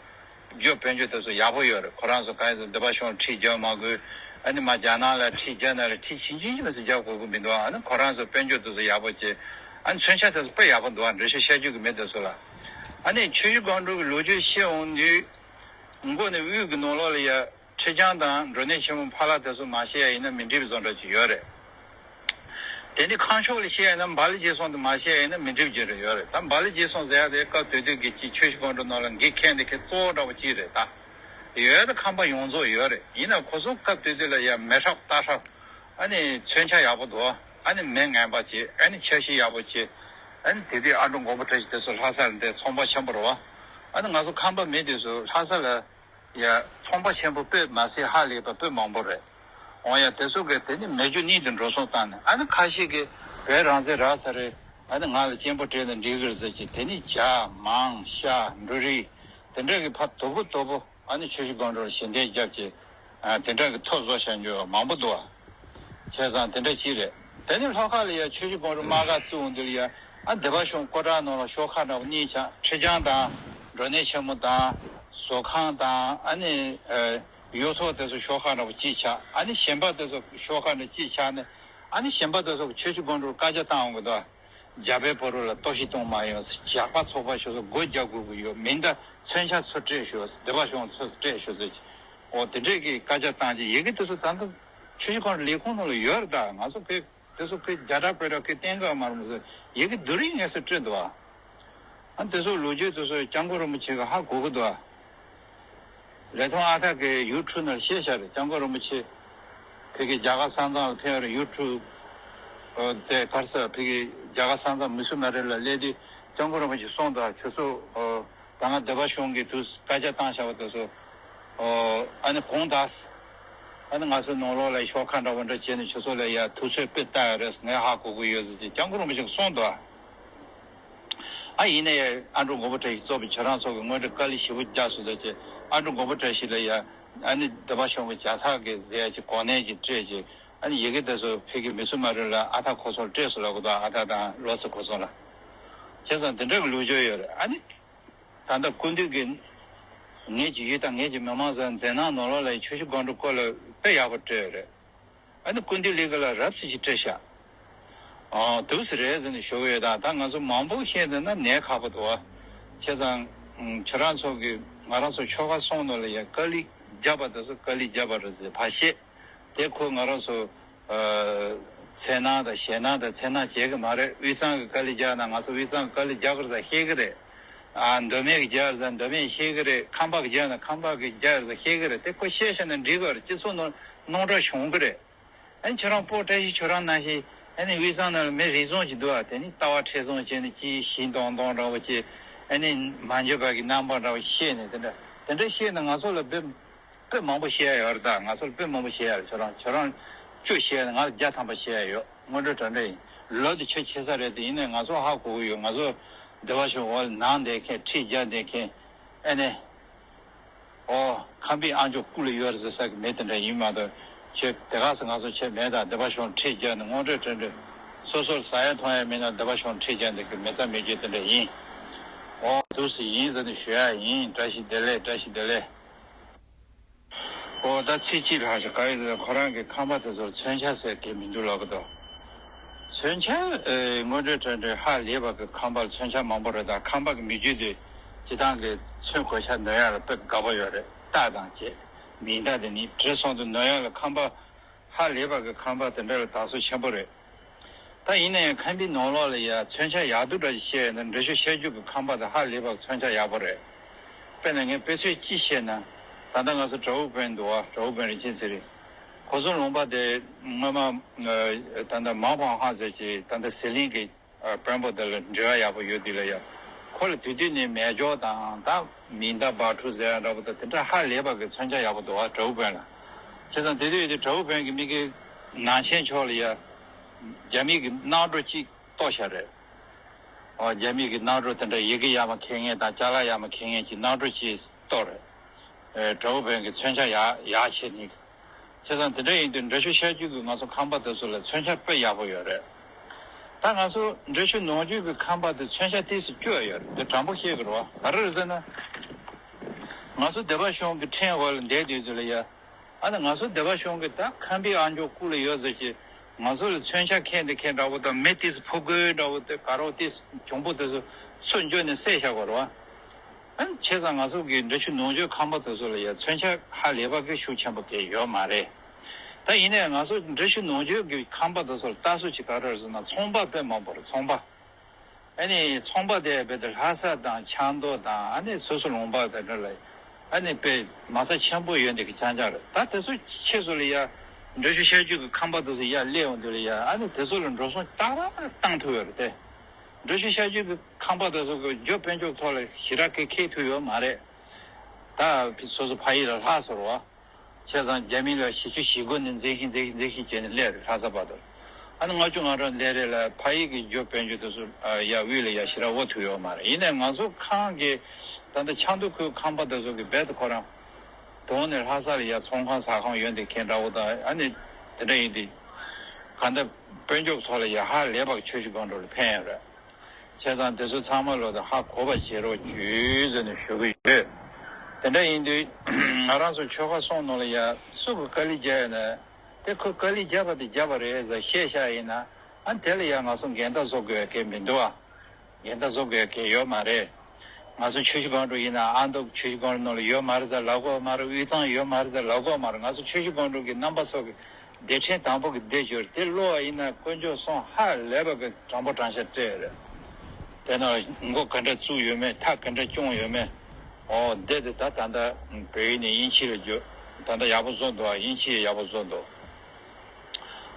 རྒྱུ་དཔལ་འབྱོར་དེ་ཚོ་ཡག་པོ་ཡོད་རེད། ཁོ་རང་ཚོ་གང་ཡིན་ཟེར་སྡེ་པ་གཞུང་ཁྲིད་རྒྱག་མ་དགོས། ཨ་ནི་མ་རྒྱ་ནག་ལ་ཁྲིད་རྒྱག་ན་ལ་ཁྲིད་ཕྱིན་ཕྱིན་ཅི་མ་ཟེར་རྒྱག་དགོས་ཀྱི་མི་འདུག་ཨ་ནི་ཁོ་རང་ཚོ་དཔལ་འབྱོར་དེ་ཚོ་ཡག་པོ་བྱེད། ཨ་ནི་མཚོན་ཆ་དེ་ཚོ་དཔེ་ཡག་པོ་འདུག་ཨ་འགྲེལ་བཤད་བཤད་རྒྱུ་གི་མི་དེ་ཚོ་ལ། ཨ་ནི་ཆུ་བཞི་སྒང་དྲུག་གི་ལོ་རྒྱུས་བཤད་འོང་དུས་མགོ་ནས་དབུས་ཀྱི་ནང་ལོགས་ལ་ཡ། ཁྲི་བྱང་དང་མགྲོན་གནས་ཆེན་མོ་ཕ་ལྷ་དེ་ཚོ་མ་བཤད་ཡ་ཡིན་ན་མི་འགྲིག་པ་བཟོ་འདྲ་ཅིག་ཡོད་རེད། དེ་ནི་ཁམས་ཕྱོགས་ལ་བཤད་ཡ་ཡིན་ན་འབའ་ལི་རྗེས་གསུང་དེ་མ་བཤད་ཡ་ཡིན་ན་མི་འགྲིག་པ་ཅིག་རེད་ཡོད་རེད། ད་འབའ་ལི་རྗེས་གསུང་ཟེར་ཡ་དེ་སྐབས་དེ་དུས་ཀྱི་ཅིག་ཆོས་ཕྱོགས་སྒང་དྲུག་ནང་ལ་འགན་འཁྱེར་འདི་གི་གཙོ་བོ་འདྲ་བོ་ཅིག་རེད་ད། ཡོད་ད་ཁམས་པ་ཡོངས་རྫོགས་ཡོད་རེད། ཡིན་ན་ཁོ་ཚོ་སྐབས་དེ་དུས་ལ་ཡ་མེ་ཧྲབ་རྟ་ཧྲབ། ཨ་ནི་མཚོན་ཆ་ཡག་པོ་འདུག་ཨ་ནི་མི་ངན་པ་ཅིག་ཨ་ནི་འཆར་གཞི་ཡག་པོ་ཅིག་ཨ་ནི་དེ་དུས་ཨ་འབྲུག་མགོན་པོ་བཀྲ་ཤིས་དེ་ཚོ་ལྷ་ས་ལ་འདས་ཚོང་པ་ཆེན་པོ་རེད་བ། ཨ་ནི་ང་ཚོ་ཁམས་པ་མི་དེ་ཚོ་ལྷ་ས་ལ། ཡ། ཚོང་པ་ཆེན་པོ་དཔེ་མ་སྲིད་ཧ་ལས་པ་དཔེ་མང་པོ་རེད། འོ་ཡ་དེ་ཚོ་གིས་དེ་ནི་མེ་སྒྱོགས་གཉིས་དེ་འགྲོ་སོང་བཏང་ནས་ཨ་ནི་ཁ་ཤས་ཀྱིས་བོད་རང་བཙན་རག་ཚར་རེད། ཨ་ནི་ང་ལ་གཅེན་པོ་སྤྲད་ན་འགྲིག་གི་རེད་ཟེར་གྱི་དེ་ནི་ཇ་མང་ཤ་འབྲུ་རིགས་དེ་འདྲ་གི་ཕ་དོ་པོ་དོ་པོ་ཨ་ནི་ཆུ་བཞི་སྒང་དྲུག་ལ་ཞལ་འདེབས་རྒྱབ་ཀྱི་དེ་འདྲ་གི་ཐོ་བཟོ་བཞག་རྒྱུ་མང་པོ་འདུག་བ། བྱས་ཙང་དེ་འདྲ་ཅིག་རེད། དེ་ནི་ལྷོ་ཁ་ལ་ཡ་ཆུ་བཞི་སྒང་དྲུག་དམག་སྒར་བཙུགས་འོང་དུས་ལ་ཡ། ཨ་སྡེ་པ་གཞུང་སྐོར་བྲག་ནང་ལ་ཤོག་ཁག་འདྲ་པོ་གཉིས་ཆགས། ཁྲི་བྱང་དང་མགྲོན་གནས་ཆེན་མོ་དང་ཟོ་ཁང་དང་ཨ་ནི་ཨ་གཡུ་ཐོག་དེ་ཚོ་ཤོག་ཁག་འདྲ་པོ་གཅིག་ཆགས། ཨ་ནི་གཞན་པ་དེ་ཚོ་ཤོག་ཁག་འདྲ་གཅིག་ཆགས་ནས་ཨ་ནི་གཞན་པ་དེ་ཚོ་ཆུ་བཞི་སྒང་དྲུག་བཀའ་རྒྱ་བཏང་འོང་གི་འདུག་རྒྱ་བལ་བོད་རིགས་ལ་གཏོར་བཤིག་གཏོང་མ་ཡོང་། ཇག་པ་ཚོགས་པ་ཞིག་ཚོ་སྒོ་རྒྱག་དགོས་ཀྱི་ཡོད་མིན་ད། མཚོན་ཆ་ཚུར་སྤྲད་ཤོག་སྡེ་པ་གཞུང་ཚུར་སྤྲད་ཤོག་ཟེར་གྱི། འོ་དེ་འདྲས་ཀྱི་བཀའ་རྒྱ་བཏང་གྱི་ཡི་གེ་དེ་ཚོ་ད་ལྟ་ཆུ་བཞི་སྒང་དྲུག་ལས་ཁུངས་ནང་ལ་ཡོད་རེད་ད། ང་ཚོ་ཁོས། དེ་ཚོ་ཁོས་རྒྱ་གྲྭ་བོད་གྲྭ་ཁོས་བསྟན་ག་མ་རུང་ཟེར་ཡི་གེ་བསྡུ་རིགས་ངེས་སུ་སྤྲད་འདུག་ཨ། ཨ་དེ་ཚོ་ལོ་རྒྱུས་དེ་ཚོ་སྐྱབས་མགོན་རིན་པོ་ཆེ་གིས་ཧ་གོ་གི་འདུག་ཨ། ལས་མཐོང་ཨ་ཐག་གིས་ཡུ་ཊུབ་ནང་བཤད་བཞག་རེད། སྐྱབས་མགོན་རིན་པོ་ཆེ་ཕ་གི་རྒྱ་གར་ས་མཚམས་ལ་ཕེབས་རེད། ཡུ་ཊུབ་དེ་ག་རེ་ཟེར་ཕ་གི་རྒྱ་གར་ས་མཚམས་མི་སུ་མ་རེད་ལ་སླེབས་དུས་སྐྱབས་མགོན་རིན་པོ་ཆེས་གསུངས་འདུག་ཨ། ཁྱོད་ཚོ། ད་ང་སྡེ་པ་གཞུང་གིས་དུས་བཀའ་རྒྱ་བཏང་བཞག་པ་དེ་ཚོ། ཨོ། ཨ་ནི་དགོངས་དག་ཨ་ནི་ང་ཚོའི་ནང་ལོགས་ལ་ཤོག་ཁག་འདྲ་བོ་འདྲ་བྱས་ནས་ཁྱོད་ཚོ་ལ་ཡ་དུས་ཚོད་དཔེ་བལྟ་ཡ་རེད། ངས་ཧ་གོ་གི་ཡོད་ཟེར་གྱི་སྐྱབས་མགོན་རིན་པོ་ཆེས་གསུངས་འདུག་ཨ་ཡིན་ན་ཡ་ཨ་འབྲུག་མགོན་པོ་བཀྲ་ཤིས་གཙོས་པའི་ཁྱོད་རང་ཚོ་གི་དངོས་འབྲེལ་དཀའ་ལས་ཞེ་པོ་རྒྱག་སོང་ཟེར་གྱི་ཨ་འབྲུག་མགོན་པོ་བཀྲ་ཤིས་ལ་ཡ་ཨ་ནི་སྡེ་པ་གཞུང་གི་ཇ་ཚགས་ཀྱི་ཟེར་ཡ་གྱི་གོ་གནས་ཀྱི་སྤྲད་ཀྱི་ཨ་ནི་ཡི་གེ་དེ་ཚོ་ཕ་གི་མི་སུ་མ་རེད་ལ་ཨ་ཐག་ཁོ་ཚོར་སྤྲད་སོང་ལབ་གི་འདུག་ཨ་ཐག་དང་བློ་ཚེ་ཁོ་ཚོ་ལ། བྱས་ཙང་དེ་འདྲ་གི་ལོ་རྒྱུས་ཡོད་རེད། ཨ་ནི། ད་ལྟ་སྐུ་མདུན་གྱིས་ངེད་ཀྱི་ཡུལ་དང་ངེད་ཀྱི་མི་མང་ཚོའི་མཛད་རྣམ་ནང་ལོགས་ལ་ཆུ་བཞི་སྒང་དྲུག་སྐོར་ལ་དཔེ་ཡག་པོ་སྤྲད་ཡོད་རེད། ཨ་ནི་སྐུ་མདུན་ལས་ཀ་ལ་རབ་ཙམ་ཅིག་སྤྲད་ཤག་ཨ་འདུག་སེ་རེད་ཟེར་ནས་ཞུ་གི་ཡོད། ད་ད་ང་ཚོ་མང་པོ་བཤད་འདོད་ན་ནས་ཁག་པོ་འདུག་བ། བྱས་ཙང་ཁྱེད་རང་ཚོ་གི་ང་རང་ཚོ་ཆོལ་ཁ་གསུམ་ནང་ལ་ཡ་དཀའ་ལས་བརྒྱབ་པ་དེ་ཚོ་དཀའ་ལས་བརྒྱབ་པ་རེད་ཟེར་ཕར་བཤད། དེ་ཁོ་ང་རང་ཚོ་ཨ་འཚེར་སྣང་དང་ཞེད་སྣང་དང་འཚེར་སྣང་བྱེད་ཀྱི་མ་རེད། དབུས་གཙང་གི་དཀའ་ལས་བརྒྱབ་ན་ང་ཚོ་དབུས་གཙང་གི་དཀའ་ལས་བརྒྱབ་ཀྱི་རེད་ཟེར་བཤད་ཀྱི་རེད། ཨ་མདོ་སྨད་ཀྱི་བརྒྱབ་རེད་ཟེར་མདོ་སྨད་བཤད་ཀྱི་རེད། ཁམས་པ་གི་བརྒྱབ་ན་ཁམས་པ་གི་བརྒྱབ་རེད་ཟེར་བཤད་ཀྱི་རེད། དེ་ཁོ་བཤད་བཤད་ན་འགྲིག་གི་རེད། སྤྱི་ཚོགས་ནང་རྣམ་གྲངས་བྱུང་གི་རེད། ཨ་ནི་ཁྱེད་རང་སྤོ་བཀྲ་ཤིས་ཁྱོད་རང་ནང་བཞིན་ཨ་ནི་དབུས་གཙང་ནང་ལ་མི་རེ་ཟུང་ཅིག་འདུག་ཨ། དེ་ནི་ལྟ་བ་མཁྲེགས་བཟུང་བྱས་ནས་ཅིག་ཞི་མདོག་མདོག་འདྲ་བོ་ཅིག་ཨ་ནི་མ་འཇོན་པ་གི་རྣམ་པ་འདྲ་བོ་བཤད་ནས་དེ་འདྲ་དེ་འདྲ་བཤད་ན་ང་ཚོ་ལ་དཔེ་དཔེ་མང་པོ་བཤད་ཡ་ཡོད་རེད། ད་ང་ཚོ་ལ་དཔེ་མང་པོ་བཤད་ཡ་རེད། ཁྱོད་རང་ཁྱོད་རང་བཅུ་བཤད་ན་ང་ལ་བརྒྱ་ཐམ་པ་བཤད་ཡ་ཡོད། དངོས་འབྲེལ་དྲང་འབྲེལ་ཡིན། ལོ་དེ་ཆེ་ཆེ་ས་རེད་དེ། ཡིན་ནའི་ང་ཚོ་ཧ་གོ་གི་ཡོད། ང་ཚོ་སྡེ་པ་གཞུང་འོག་ལ་ནང་བསྡད་མཁན་ཁྲི་བརྒྱ་བསྡད་མཁན་ཨ་ནི། ཨོ། ཁམས་པའི་ཨ་མཆོག་སྐུ་ལ་ཡོད་རེད་ཟེར་ས་གི་མི་དེ་འདྲ་ཡིན་མ་གཏོགས། ཁྱེད་དེ་ག་ས་ང་ཚོ་ཁྱེད་མེད་ད། སྡེ་པ་གཞུང་ཁྲིད་རྒྱག་ནས་དངོས་འབྲེལ་དྲན་འདྲེ། སོ་སོར་ཟ་ཡ་འཐུང་ཡ་མེད་ན་སྡེ་པ་གཞུང་ཁྲིད་རྒྱག་འདི་གི་མི་ཚ་མི་རྒྱུ་དེ་འདྲ་ཡིན། ཨོ་འདུག་སེ་ཡིན་ཟེར་ནས་ཞུ་ཡ་ཡིན། བཀྲ་ཤིས་བདེ་ལེགས། བཀྲ་ཤིས་བདེ་ལེགས། ཨོ་ད་ཚིག་གཅིག་ལྷག་ཤག་ག་ཡོད་ཟེར་ན་ཁོ་རང་གི་ཁམས་པ་དེ་ཚོར་མཚོན་ཆ་ཟེར་གི་མི་འདུག་ལབ་གི་འདུག་མཚོན་ཆ་ཨེ་དངོས་འབྲེལ་དྲན་འདྲེ་ཧ་ལས་པ་གི་ཁམས་པར་མཚོན་ཆ་མང་པོ་རེད། ད་ཁམས་པ་གི་མི་རྒྱུད་དེ་སྤྱི་བཏང་གི་ཚོན་གོས་ཆ་ནོར་ཡ་ལ་དཔེ་དགའ་པོ་ཡོད་རེད། རྟ་དང་བཅས་མིང་རྟགས་དེ་ནི་བྲེ་སོང་དུ་ནོར་ཡ་ལ་ཁམས་པ་ཧ་ལས་པ་གི་ཁམས་པ་དེ་འདྲ་ལ་དགའ་བསུ་ཆེན་པོ་རེད། ད་ཡིན་ན་ཡང་ཁམས་པའི་ནང་ལོགས་ལ་ཡ་མཚོན་ཆ་ཡག་སྡུག་འདྲ་ཞིག་བཤད་ཡོད་ན་འབྲི་ཆུ་ཤར་རྒྱུད་ཀྱི་ཁམས་པ་དེ་ཧ་ལས་པ་མཚོན་ཆ་ཡག་པོ་རེད། དཔེར་ན་ངས་དཔེ་མཚོན་གཅིག་བཤད་ན། ད་ལྟ་ང་ཚོ་གྲོ་བོ་དཔོན་འདུག་བ། གྲོ་བོ་དཔོན་རིན་ཆེན་ཚེ་རིང་། ཁོ་ཚོ་ལུང་པ་དེ་སྔོན་མ་ད་ལྟ་མང་ཧོང་ཧ་ཟེར་གྱི་ད་ལྟ་ཟི་ལིང་གི་དཔོན་པོ་དེ་ལ་འབྲེལ་བ་ཡག་པོ་ཡོད་དུས་ལ་ཡ། ཁོ་ལ་དུས་དུས་ནས་མེ་སྒྱོགས་དང་ད་མིང་རྟགས་སྦག་ཕྲུག་ཟེར་ཡ་འདྲ་པོ་དང་དེ་འདྲ་ཧ་ལས་པ་གི་མཚོན་ཆ་ཡག་པོ་འདུག་བ། གྲོ་བོ་དཔོན་ལ། བྱས་ཙང་དེ་དུས་དེ་གྲོ་བོ་དཔོན་གྱི་མི་གི་ནང་ཆེན་ཕྱོགས་ལ་ཡ། རྒྱ་མི་གི་གནག་སྒྲོ་གཅིག་གཏོར་བཞག་རེད། ཨོ་རྒྱ་མི་གི་གནག་སྒྲོ་དེ་འདྲ་ཡི་གེ་ཡག་མ་མཁས་མཁན་དང་ཅ་ལག་ཡག་མ་མཁས་མཁན་གྱི་གནག་སྒྲོ་གཅིག་གཏོར་རེད། ཨེ་གྲོ་བོ་དཔོན་གྱི་མཚོན་ཆ་ཡག་ཡག་བྱེད་ནི། བྱས་ཙང་དེ་འདྲ་ཡིན་དུས་འབྲི་ཆུ་ཤར་རྒྱུད་ཀྱི་ང་ཚོ་ཁམས་པ་དེ་ཚོ་ལ་མཚོན་ཆ་དཔེ་ཡག་པོ་ཡོད་རེད། ད་ང་ཚོ་འབྲི་ཆུ་ནང་རྒྱུད་ཀྱི་ཁམས་པ་དེ་མཚོན་ཆ་ཏོག་ཙམ་སྐྱོ་ཡོད་རེད། དེ་དྲང་པོ་བཤད་དགོས་རེད་བ། ག་རེ་རེད་ཟེར་ན། ང་ཚོ་སྡེ་པ་གཞུང་གི་ཕྲེང་འོག་ལ་བསྡད་དུས་ཚོད་ལ་ཡ། ཨ་ནི་ང་ཚོ་སྡེ་པ་གཞུང་གི་ད་ཁམས་པའི་ཨ་མཆོག་སྐུ་ལ་ཡོད་ཟེར་གྱི། ང་ཚོ་ལ་མཚོན་ཆ་མཁན་དེ་མཁན་འདྲ་པོ་དང་མི་ཏོག་ཙམ་ཕོ་རྒོད་འདྲ་པོ་དེ་ག་རོ་ཏོག་ཙམ་གྱོང་པོ་དེ་ཚོ་སུ་འཇོག་ནས་བསད་བཞག་པ་རེད་བ། ཨ་ནི་བྱས་ཙང་ང་ཚོ་གི་འབྲི་ཆུ་ནང་ཆོས་ཁམས་པ་དེ་ཚོ་ལ་ཡ་མཚོན་ཆ་ཧ་ལས་པ་གི་ཤུགས་ཆེན་པོ་གི་ཡོད་མ་རེད། ད་ཡིན་ནའི་ང་ཚོ་འབྲི་ཆུ་ནང་ཆོས་ཀྱི་ཁམས་པ་དེ་ཚོར་ལྟ་སྲོལ་ཅིག་ག་རེ་རེད་ཟེར་ན་ཚོང་པ་དཔེ་མང་པོ་རེད། ཚོང་པ། ཨ་ནི་ཚོང་པ་དེ་རྦད་དེ་ལྷ་ས་དང་ཆབ་མདོ་དང་ཨ་ནི་སོ་སོ་ལུང་པ་དེ་འདྲ་ལ་ཨ་ནི་དཔེ་མ་རྩ་ཆེན་པོ་ཡོད་འདི་གི་རྐྱང་རྐྱང་རེད། ད་དེ་ཚོ་ཕྱིས་སུ་ལ་ཡ་འབྲི་ཆུ་ཤར་རྒྱུད་ཀྱི་ཁམས་པ་དེ་ཚོ་ཡར་སླེབས་ཡོང་དུས་ལ་ཡ་ཨ་ནི་དེ་ཚོ་ལ་འགྲོ་སོང་ཏག་ཏག་བཏང་ཐུབ་ཡོད་རེད་དེ། འབྲི་ཆུ་ཤར་རྒྱུད་ཀྱི་ཁམས་པ་དེ་ཚོ་གི་རྒྱུ་དཔལ་འབྱོར་ཐོག་ལ་ཞེ་དྲག་གི་ཁེགས་ཐུབ་ཡོད་མ་རེད། ད་སོ་སོ་ཕ་ཡུལ་ལ་ལྷག་སོང་བ། བྱས་ཙང་རྒྱ་མི་ལ་གཞིས་བྱེས་གཞིས་ཁོངས་ནས་འཛིན་ཤིང་འཛིན་ཤིང་འཛིན་ཤིང་བྱས་ནས་སླེབས་རེད། ལྷ་ས་བར་དུ། ཨ་ནི་ལྔ་བཅུ་ང་གྲངས་སླེབས་རེད་ལ་ཕ་ཡུལ་གྱི་རྒྱུ་དཔལ་འབྱོར་དེ་ཚོ་ཡ་དབུས་ལ་ཡ་ཞེ་དྲག་དབོར་ཐུབ་ཡོད་མ་རེད། ཡིན་ནའི་ང་ཚོ་ཁམས་ཀྱི་ད་ལྟ་ཆབ་མདོ་ཁུལ་ཁམས་པ་དེ་ཚོ་གི་རྦད་དེ་ཁོ་རང་དོང་ནས་ལྷ་ས་ལ་ཡ་ཚོང་ཁང་ཟ་ཁང་ཡོད་འདི་མཁན་འདྲ་པོ་དང་ཨ་ནི་དེ་འདྲ་ཡིན་དུས་གང་ལྟར་དཔལ་འབྱོར་ཐོག་ལ་ཡ་ཧ་ལས་པ་ཆུ་བཞི་སྒང་དྲུག་ལ་ཕན་ཡོད་རེད། བྱས་ཙང་དེ་ཚོ་ཚང་མ་ལོ་དང་ཧ་གོ་བ་བྱེད་རོགས་བྱོས་ཟེར་ནས་ཞུ་གི་ཡོད། དེ་འདྲ་ཡིན་དུས་ང་རང་ཚོ་ཆོལ་ཁ་གསུམ་ནང་ལ་ཡ་སུ་གི་དཀའ་ལས་བརྒྱབ་ཡོད་ན་དེ་ཁོས་དཀའ་ལས་བརྒྱབ་པ་དེ་བརྒྱབ་པ་རེད་ཟེར་བཤད་བཞག་ཡིན་ན་ཨ་དེ་ལ་ཡ་ང་ཚོ་འགལ་ཟླ་བཟོ་དགོས་ཡ་གལ་མི་འདུག་ཨ། འགལ་ཟླ་བཟོ་དགོས་ཡ་གལ་ཡོད་མ་རེད། ང་ཚོ་ཆུ་བཞི་སྒང་དྲུག་ཡིན་ན་ཨ་མདོ་ཆུ་བཞི་སྒང་དྲུག་ནང་ལ་ཡོད་མ་རེད་ཟེར་ལབ་དགོས་མ་རེད། དབུས་གཙང་ཡོད་མ་རེད་ཟེར་ལབ་དགོས་མ་རེད། ང་ཚོ་ཆུ་བཞི་སྒང་དྲུག་གི་རྣམ་པ་ཚོ་གི་སྡེ་ཕྲན་དང་པོ་གི་སྡེ་བརྗོད་དེ་ཀློག་པ་ཡིན་ན་དཀོན་མཆོག་གསུམ་ཧ་ལས་པ་གི་དྲང་པོ་དྲང་བཞག་སྤྲད་རེད། དེ་ན་མགོ་ག་འདྲ་བཙུགས་ཡོད་མེད་ཐག་ག་འདྲ་བཅོང་ཡོད་མེད། ཨོ་སྡེ་དེ་ད་ད་ལྟ་བོད་ཡིག་ནས་དབྱིན་ཇི་ལ་བསྒྱུར། ད་ལྟ་ཡག་པོ་བཟོ་འདུག་ཨ། དབྱིན་ཇི་ཡག་པོ་བཟོ་འདུག་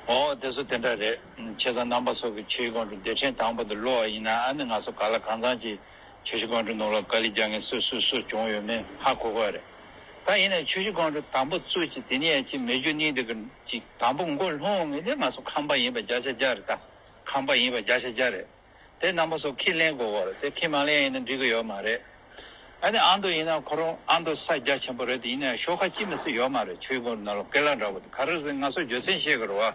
ཨོ་དེ་ཚོ་དེ་འདྲ་རེད། བྱས་ཙང་རྣམ་པ་ཚོ་གི་ཆུ་བཞི་སྒང་དྲུག་སྡེ་ཕྲན་དང་པོ་དེ་ཀློག་པ་ཡིན་ན་ཨ་ནི་ང་ཚོ་ག་ལ་གང་འཚམ་ཅིག་ཆུ་བཞི་སྒང་དྲུག་ནང་ལ་དཀའ་ལས་རྒྱག་མཁན་སུ་སུ་སུ་བྱུང་ཡོད་མེད་ཧ་གོ་གི་རེད། ད་ཡིན་ནའི་ཆུ་བཞི་སྒང་དྲུག་དང་པོ་བཙུགས་ཀྱི་དེ་ནས་ཅིག་མི་རྒྱུ་གཉིས་འདི་གི་ཅིག་དང་པོ་མགོ་ལྷུང་ངེས་ནས་ང་ཚོ་ཁམས་པ་ཡིན་པ་བརྒྱ་ཆ་བརྒྱ་རེད། ད་ཁམས་པ་ཡིན་པ་བརྒྱ་ཆ་བརྒྱ་རེད། དེ་རྣམ་པ་ཚོ་ཁས་ལེན་དགོས་གི་རེད། དེ་ཁས་མ་ལེན་ཡིན་ན་འགྲིག་གི་ཡོད་མ་རེད། ཨ་ནི་ཨ་མདོ་ཡིན་ན་ཁོ་རང་ཨ་མདོ་ས་རྒྱ་ཆེན་པོ་རེད་དེ་ཡིན་ནའི་ཤོག་ཁ་ཅི་མི་སྲིད་ཡོད་མ་རེད། ཆུ་བཞི་སྒང་དྲུག་ནང་ལ་ཀེ་ལ་འདྲ་པོ་དེ་ག་རེ་ཟེར་ང་ཚོ་རྒྱུ་མཚན་བཤད་གི་རེད་བ།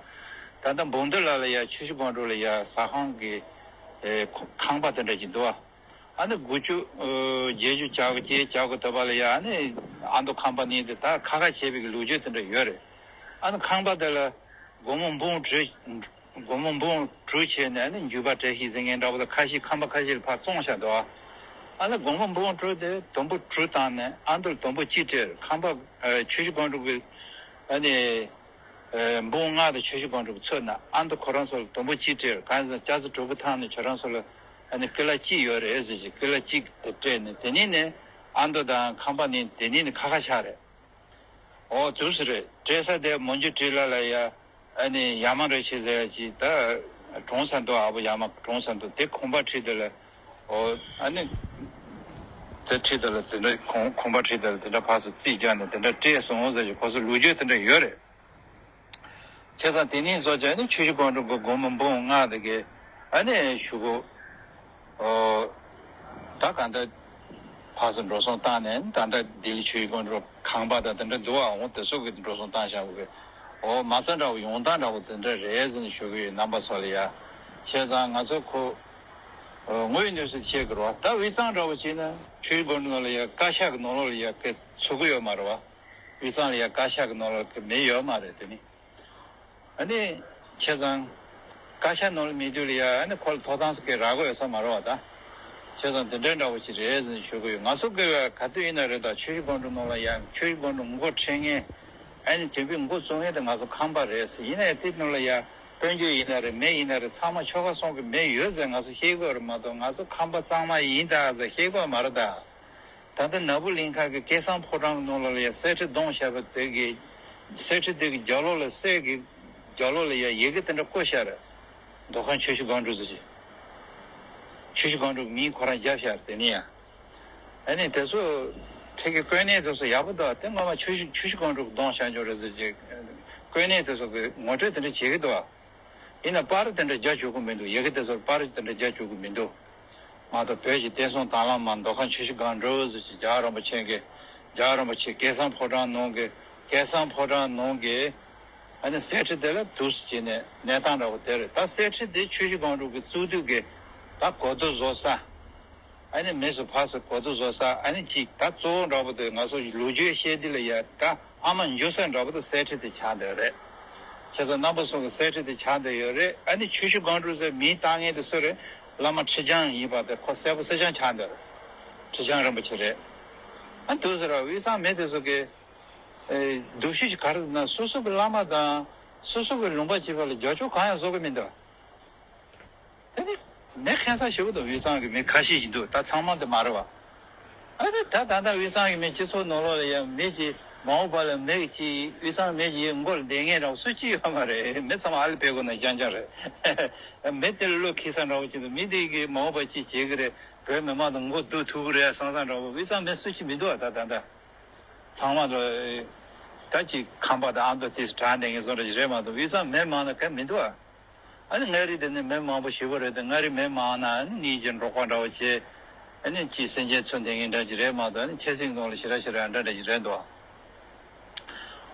ད་ལྟ་འབུམ་སྡེ་ལ་ལ་ཡ་ཆུ་བཞི་སྒང་དྲུག་ལ་ཡ་ཟ་ཁང་གི་ཨེ་ཁང་པ་དེ་འདྲ་ཅིག་འདུག་བ། ཨ་ནི་དགུ་བཅུ་ཨ་བརྒྱད་ཅུ་གྱ་དགུ་བརྒྱད་གྱ་དགུ་དེ་བ་ལ་ཡ་ཨ་ནི་ཨ་མདོ་ཁང་པ་གཉིས་དེ་ད་ཁ་ཁ་བྱས་པའི་གི་ལོ་རྒྱུས་དེ་འདྲ་ཡོད་རེད། ཨ་ནི་ཁང་པ་དེ་ལ་སྒོར་མོ་འབུམ་དྲུག་སྒོར་མོ་འབུམ་དྲུག་བྱས་ནས་ནི་འཇུ་བ་བྲེ་ཤིག་ཟེར་མཁན་འདྲ་པོ་དང་ཁ་ཤས་ཁང་པ་ཁ་ཤས་ལ་ཕར་བཙོང་བཞག་འདུག་ཨ་ལ་སྒོར་མོ་འབུམ་དྲུག་དེ་དུམ་བུ་དྲུག་བཏང་ནས་ཨ་མདོ་ལ་དུམ་བུ་གཅིག་སྤྲད། ཁང་པ་ཆུ་བཞི་སྒང་དྲུག་གི་ཨ་ནི་འབུམ་ལྔ་དང་ཆུ་བཞི་སྒང་དྲུག་གི་ཚོད་ན་ཨ་མདོ་ཁོ་རང་ཚོ་ལ་དུམ་བུ་གཅིག་སྤྲད། གང་ཟེར་ན་ལྕགས་རྩི་གྲུ་གུ་ཐང་ནས་ཁྱོད་རང་ཚོ་ལ་ཨ་ནི་ཀི་ལ་གཅིག་ཡོད་རེད་ཟེར་གྱི་ཀི་ལ་གཅིག་དེ་སྤྲད་ནས་དེ་ནས་ནི་ཨ་མདོ་དང་ཁང་པ་ནི་དེ་ནས་ནི་ཁ་ཁ་ཆགས་རེད། ཨོ་དུས་སུ་རེད་སྤྲད་ས་དེ་མོན་ཇུ་ཊི་ལ་ལ་ཡ། ཨ་ནི་ཡ་མ་རེ་ཆེ་ཟེར་ཡ་ཅིག་ད་གྲོང་ས་འདུག་ཨ་བོ་ཡ་མ་གྲོང་ས་འདུག་དེ་ཁང་པ་ཁྲིད་དེ་ལ། ཨོ་ཨ་ནི་དེ་ཁྲིད་དེ་ལ་དེ་འདྲ་ཁང་ཁང་པ་ཁྲིད་དེ་ལ་དེ་འདྲ་ཕར་ཚུར་རྩིས་རྒྱག་ནས་དེ་འདྲ་སྤྲད་སོང་ཟེར་གྱི་ཁོ་ཚོ་ལོ་རྒྱུས་དེ་འདྲ་ཡོད་རེད། བྱས་ཙང་དེ་ནས་བཟོ་བྱས་ནས་ཆུ་བཞི་སྒང་དྲུག་གི་སྒོར་མོ་འབུམ་ལྔ་དེ་གའི་ཨ་ནི་ཞུ་གོ་ཨོ། ད་གང་ལྟར་ཕར་ཚུར་འགྲོ་སོང་བཏང་ནས་ད་ལྟ་ལྡི་ལི་ཆུ་བཞི་སྒང་དྲུག་ཁང་པ་དང་དེ་འདྲ་འདུག་ཨ། འོང་དེ་ཚོ་གི་འགྲོ་སོང་བཏང་བཞག་གི་ཨོ་མ་རྩ་འདྲ་བོ་ཡོང་སྟངས་འདྲ་བོ་དེ་འདྲ་རེད་ཟེར་ནས་ཞུ་གི་ཡོད་རྣམ་པ་ཚོ་ལ་ཡ། བྱས་ཙང་ང་ཚོ་ཁོ་ཨོ་དངོས་ཡོད་གནས་ཚུལ་བཤད་གི་རོ། ད་དབུས་གཙང་འདྲ་བོ་བྱས་ན་ཆུ་བཞི་སྒང་དྲུག་ནང་ལ་ཡ་བཀའ་ཤག་གི་ནང་ལོགས་ལ་ཡ་སྐད་ཚུགས་གི་ཡོད་མ་རེད་བ། དབུས་གཙང་ལ་ཡ་བཀའ་ཤག་གི་ནང་ལོགས་ལ་མི་ཡོད་མ་རེད་དེ་ནི། ཨ་ནི། བྱས་ཙང་། བཀའ་ཤག་ནང་ལ་མེད་དུས་ལ་ཡ་ཨ་ནི་ཁོ་ལ་ཐོབ་ཐང་ཟེར་མཁན་རག་གི་ཡོད་ས་མ་རེད་བ་ད། བྱས་ཙང་དེ་འདྲ་འདྲ་བོ་ཞིག་རེད་ཟེར་ནས་ཞུ་གི་ཡོད། ང་ཚོ་དགེ་བའི་ག་དུས་ཡིན་ན་རེད་ད་ཆུ་བཞི་སྒང་དྲུག་ནང་ལ་ཡ་ཆུ་བཞི་སྒང་དྲུག་མགོ་ཁྲིད་མཁན། ཨ་ནི་དེ་བས་མགོ་བཙུགས་མཁན་དེ་ང་ཚོ་ཁམས་པ་རེད་ཟེར་ཡིན་ན་ཡང་དེ་ནང་ལ་ཡ་དཔལ་འབྱོར་ཡིན་ན་རེད་མི་ཡིན་ན་རེད་ཚང་མ་ཆོལ་ཁ་གསུམ་གི་མི་ཡོད་ཟེར་ང་ཚོ་ཤེས་དགོས་རེད་མ་གཏོགས་ང་ཚོ་ཁམས་པ་གཙང་མ་ཡིན་ད་ཟེར་ཤེས་དགོས་མ་རེད་ད། ད་ལྟ་ནག་པོ་གླིང་ཁ་གི་སྐལ་བཟང་ཕོ་བྲང་ནང་ལ་ཡ་གསེར་ཁྲི་བརྡུངས་བཞག་པ་དེ་གི་གསེར་ཁྲི་དེ་གི་རྒྱབ་ལོགས་ལ་གསེར་གི་རྒྱབ་ལོགས་ལ་ཡ་ཡི་གེ་དེ་འདྲ་བརྐོས་བཞག་རེད། མདོ་ཁམས་ཆུ་བཞི་སྒང་དྲུག་ཟེར་གྱི། ཆུ་བཞི་སྒང་དྲུག་མིང་ཁོ་རང་བརྒྱབ་བཞག་རེད་དེ་ནི་ཡ། ཨ་ནི་དེ་ཚོ་ཕ་གི་བརྐོས་ནས་དེ་ཚོ་ཡག་པོ་འདུག་དེ་སྔོན་མ་ཆུ་བཞི་ཆུ་བཞི་སྒང་དྲུག་བརྡུངས་བཞག་འཇོག་རེད་ཟེར་གྱི། བརྐོས་ནས་དེ་ཚོ་གི་ངོ་སྤྲོད་དེ་འདྲ་བྱེད་ཀྱི་འདུག་ཡིན་ན་པར་དེ་འདྲ་རྒྱག་བཅུག་གི་མི་འདུག་ཡི་གེ་དེ་ཚོར་པར་དེ་འདྲ་རྒྱག་བཅུག་གི་མི་འདུག་མ་གཏོགས་བོད་ཀྱི་བསྟན་སྲུང་དྭང་བླངས་མ་མདོ་ཁམས་ཆུ་བཞི་སྒང་དྲུག་ཟེར་གྱི་རྒྱལ་བ་རིན་པོ་ཆེ་གི་རྒྱལ་བ་རིན་པོ་ཆེ་སྐལ་བཟང་ཕོ་བྲང་ནང་གི་སྐལ་བཟང་ཕོ་བྲང་ནང་གི་ཨ་ནི་གསེར་ཁྲི་དེ་ལ་འདུག་སེ་བྱས་ནས་གནས་སྟངས་འདྲ་བོ་དེ་རེད། ད་གསེར་ཁྲི་དེ་ཆུ་བཞི་སྒང་དྲུག་གི་གཙུག་སྡེ་གི་ད་གོ་རྟོགས་བཟོ་ས། ཨ་ནི་མི་སུ་ཕ་སུ་གོ་རྟོགས་བཟོ་ས་ཨ་ནི་གཅིག་ད་གཙོ་བོ་འདྲ་པོ་དེ་ང་ཚོ་ལོ་རྒྱུས་བཤད་དུས་ལ་ཡ་ད་ཨ་མ་འཇུ་ས་འདྲ་པོ་དེ་གསེར་ཁྲི་དེ་ཆགས་བསྡད་རེད། ཁྱེད་ཚོ་རྣམ་པ་ཚོ་གི་གསེར་ཁྲི་དེ་ཆགས་བསྡད་ཡོད་རེད། ཨ་ནི་ཆུ་བཞི་སྒང་དྲུག་ཟེར་མིང་བཏགས་མཁན་དེ་སུ་རེད། བླ་མ་ཁྲི་བྱང་ཡིན་པ་དེ་ཁོ་གསལ་པོ་གསལ་རྐྱང་ཆགས་བསྡད་རེད། ཁྲི་བྱང་རིན་པོ་ཆེ་རེད། ཨ་འདུག་ཟེར་བ་དབུས་གཙང་མི་དེ་ཚོ་གི་སྡུག་ཤོས་ཀྱི་ག་རེ་ན་སོ་སོ་གི་བླ་མ་དང་སོ་སོ་གི་ལུང་པ་བྱེད་པ་ལ་རྒྱབ་སྐྱོར་གང་ཡང་བཟོ་གི་མི་འདུག་དེ་ནི་མི་ཁེངས་ས་ཞེ་པོ་འདུག་དབུས་གཙང་གི་མི་ཁ་ཤས་ཤིག་འདུག་ད་ཚང་མ་དེ་མ་རེད་བ། ཨ་ནི་ད་ད་ལྟ་དབུས་གཙང་གི་མི་སྤྱི་ཚོགས་ནང་ལོགས་ལ་ཡང་མི་གཅིག་མ་འོངས་པ་ལ་མི་གཅིག་དབུས་གཙང་མི་གཅིག་མགོ་ལ་བསྡད་མཁན་རང་སུ་གཅིག་ཡོད་མ་རེད། མི་ཚང་མ་ཨ་ལི་བེ་གོ་ན་རྐྱང་རྐྱང་རེད། མི་དེ་ལ་བློ་འཁེལ་ས་འདྲ་བོ་ཅིག་འདུག་མི་དེ་གིས་མ་འོངས་པ་གཅིག་བྱེད་གི་རེད། བོད་མི་མང་དང་མགོ་བསྡུ་ཐུབ་གི་རེད་བསམ་བསམ་འདྲ་བོ་དབུས་གཙང་མི་སུ་གཅིག་མི་འདུག་ད་ད་ལྟ་ཚང་མ་ལ་ད་ཅིག་ཁམས་པ་དང་ཨ་མདོ་དེ་དྲག་བསྡད་མཁན་བཟོ་འདྲ་ཞིག་རེད་མ་གཏོགས་དབུས་གཙང་མི་མང་ན་ག་མི་འདུག་ཨ། ཨ་ནི་མངའ་རིས་དེ་ནི་མི་མང་པོ་ཞེ་པོ་རེད་དེ་མངའ་རིས་མི་མང་ན་ཨ་ནི་གཉིས་ཀྱི་འབྲོག་པ་འདྲ་བོ་བྱས་ཨ་ནི་ཅིག་སེམས་ཅན་འཚོ་བསྡད་མཁན་འདྲ་ཅིག་རེད་མ་གཏོགས་ཨ་ནི་ཁྱེད་སེམས་ནང་ལ་ཞེ་དྲག་ཞེ་དྲག་འདྲ་འདྲ་ཅིག་རེད་འདུག་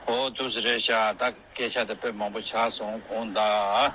ཨོ་ཏུ་སི་རེད་ཤག་ད་སྐད་ཆ་དེ་དཔེ་མང་པོ་ཆགས་སོང་དགོངས་དག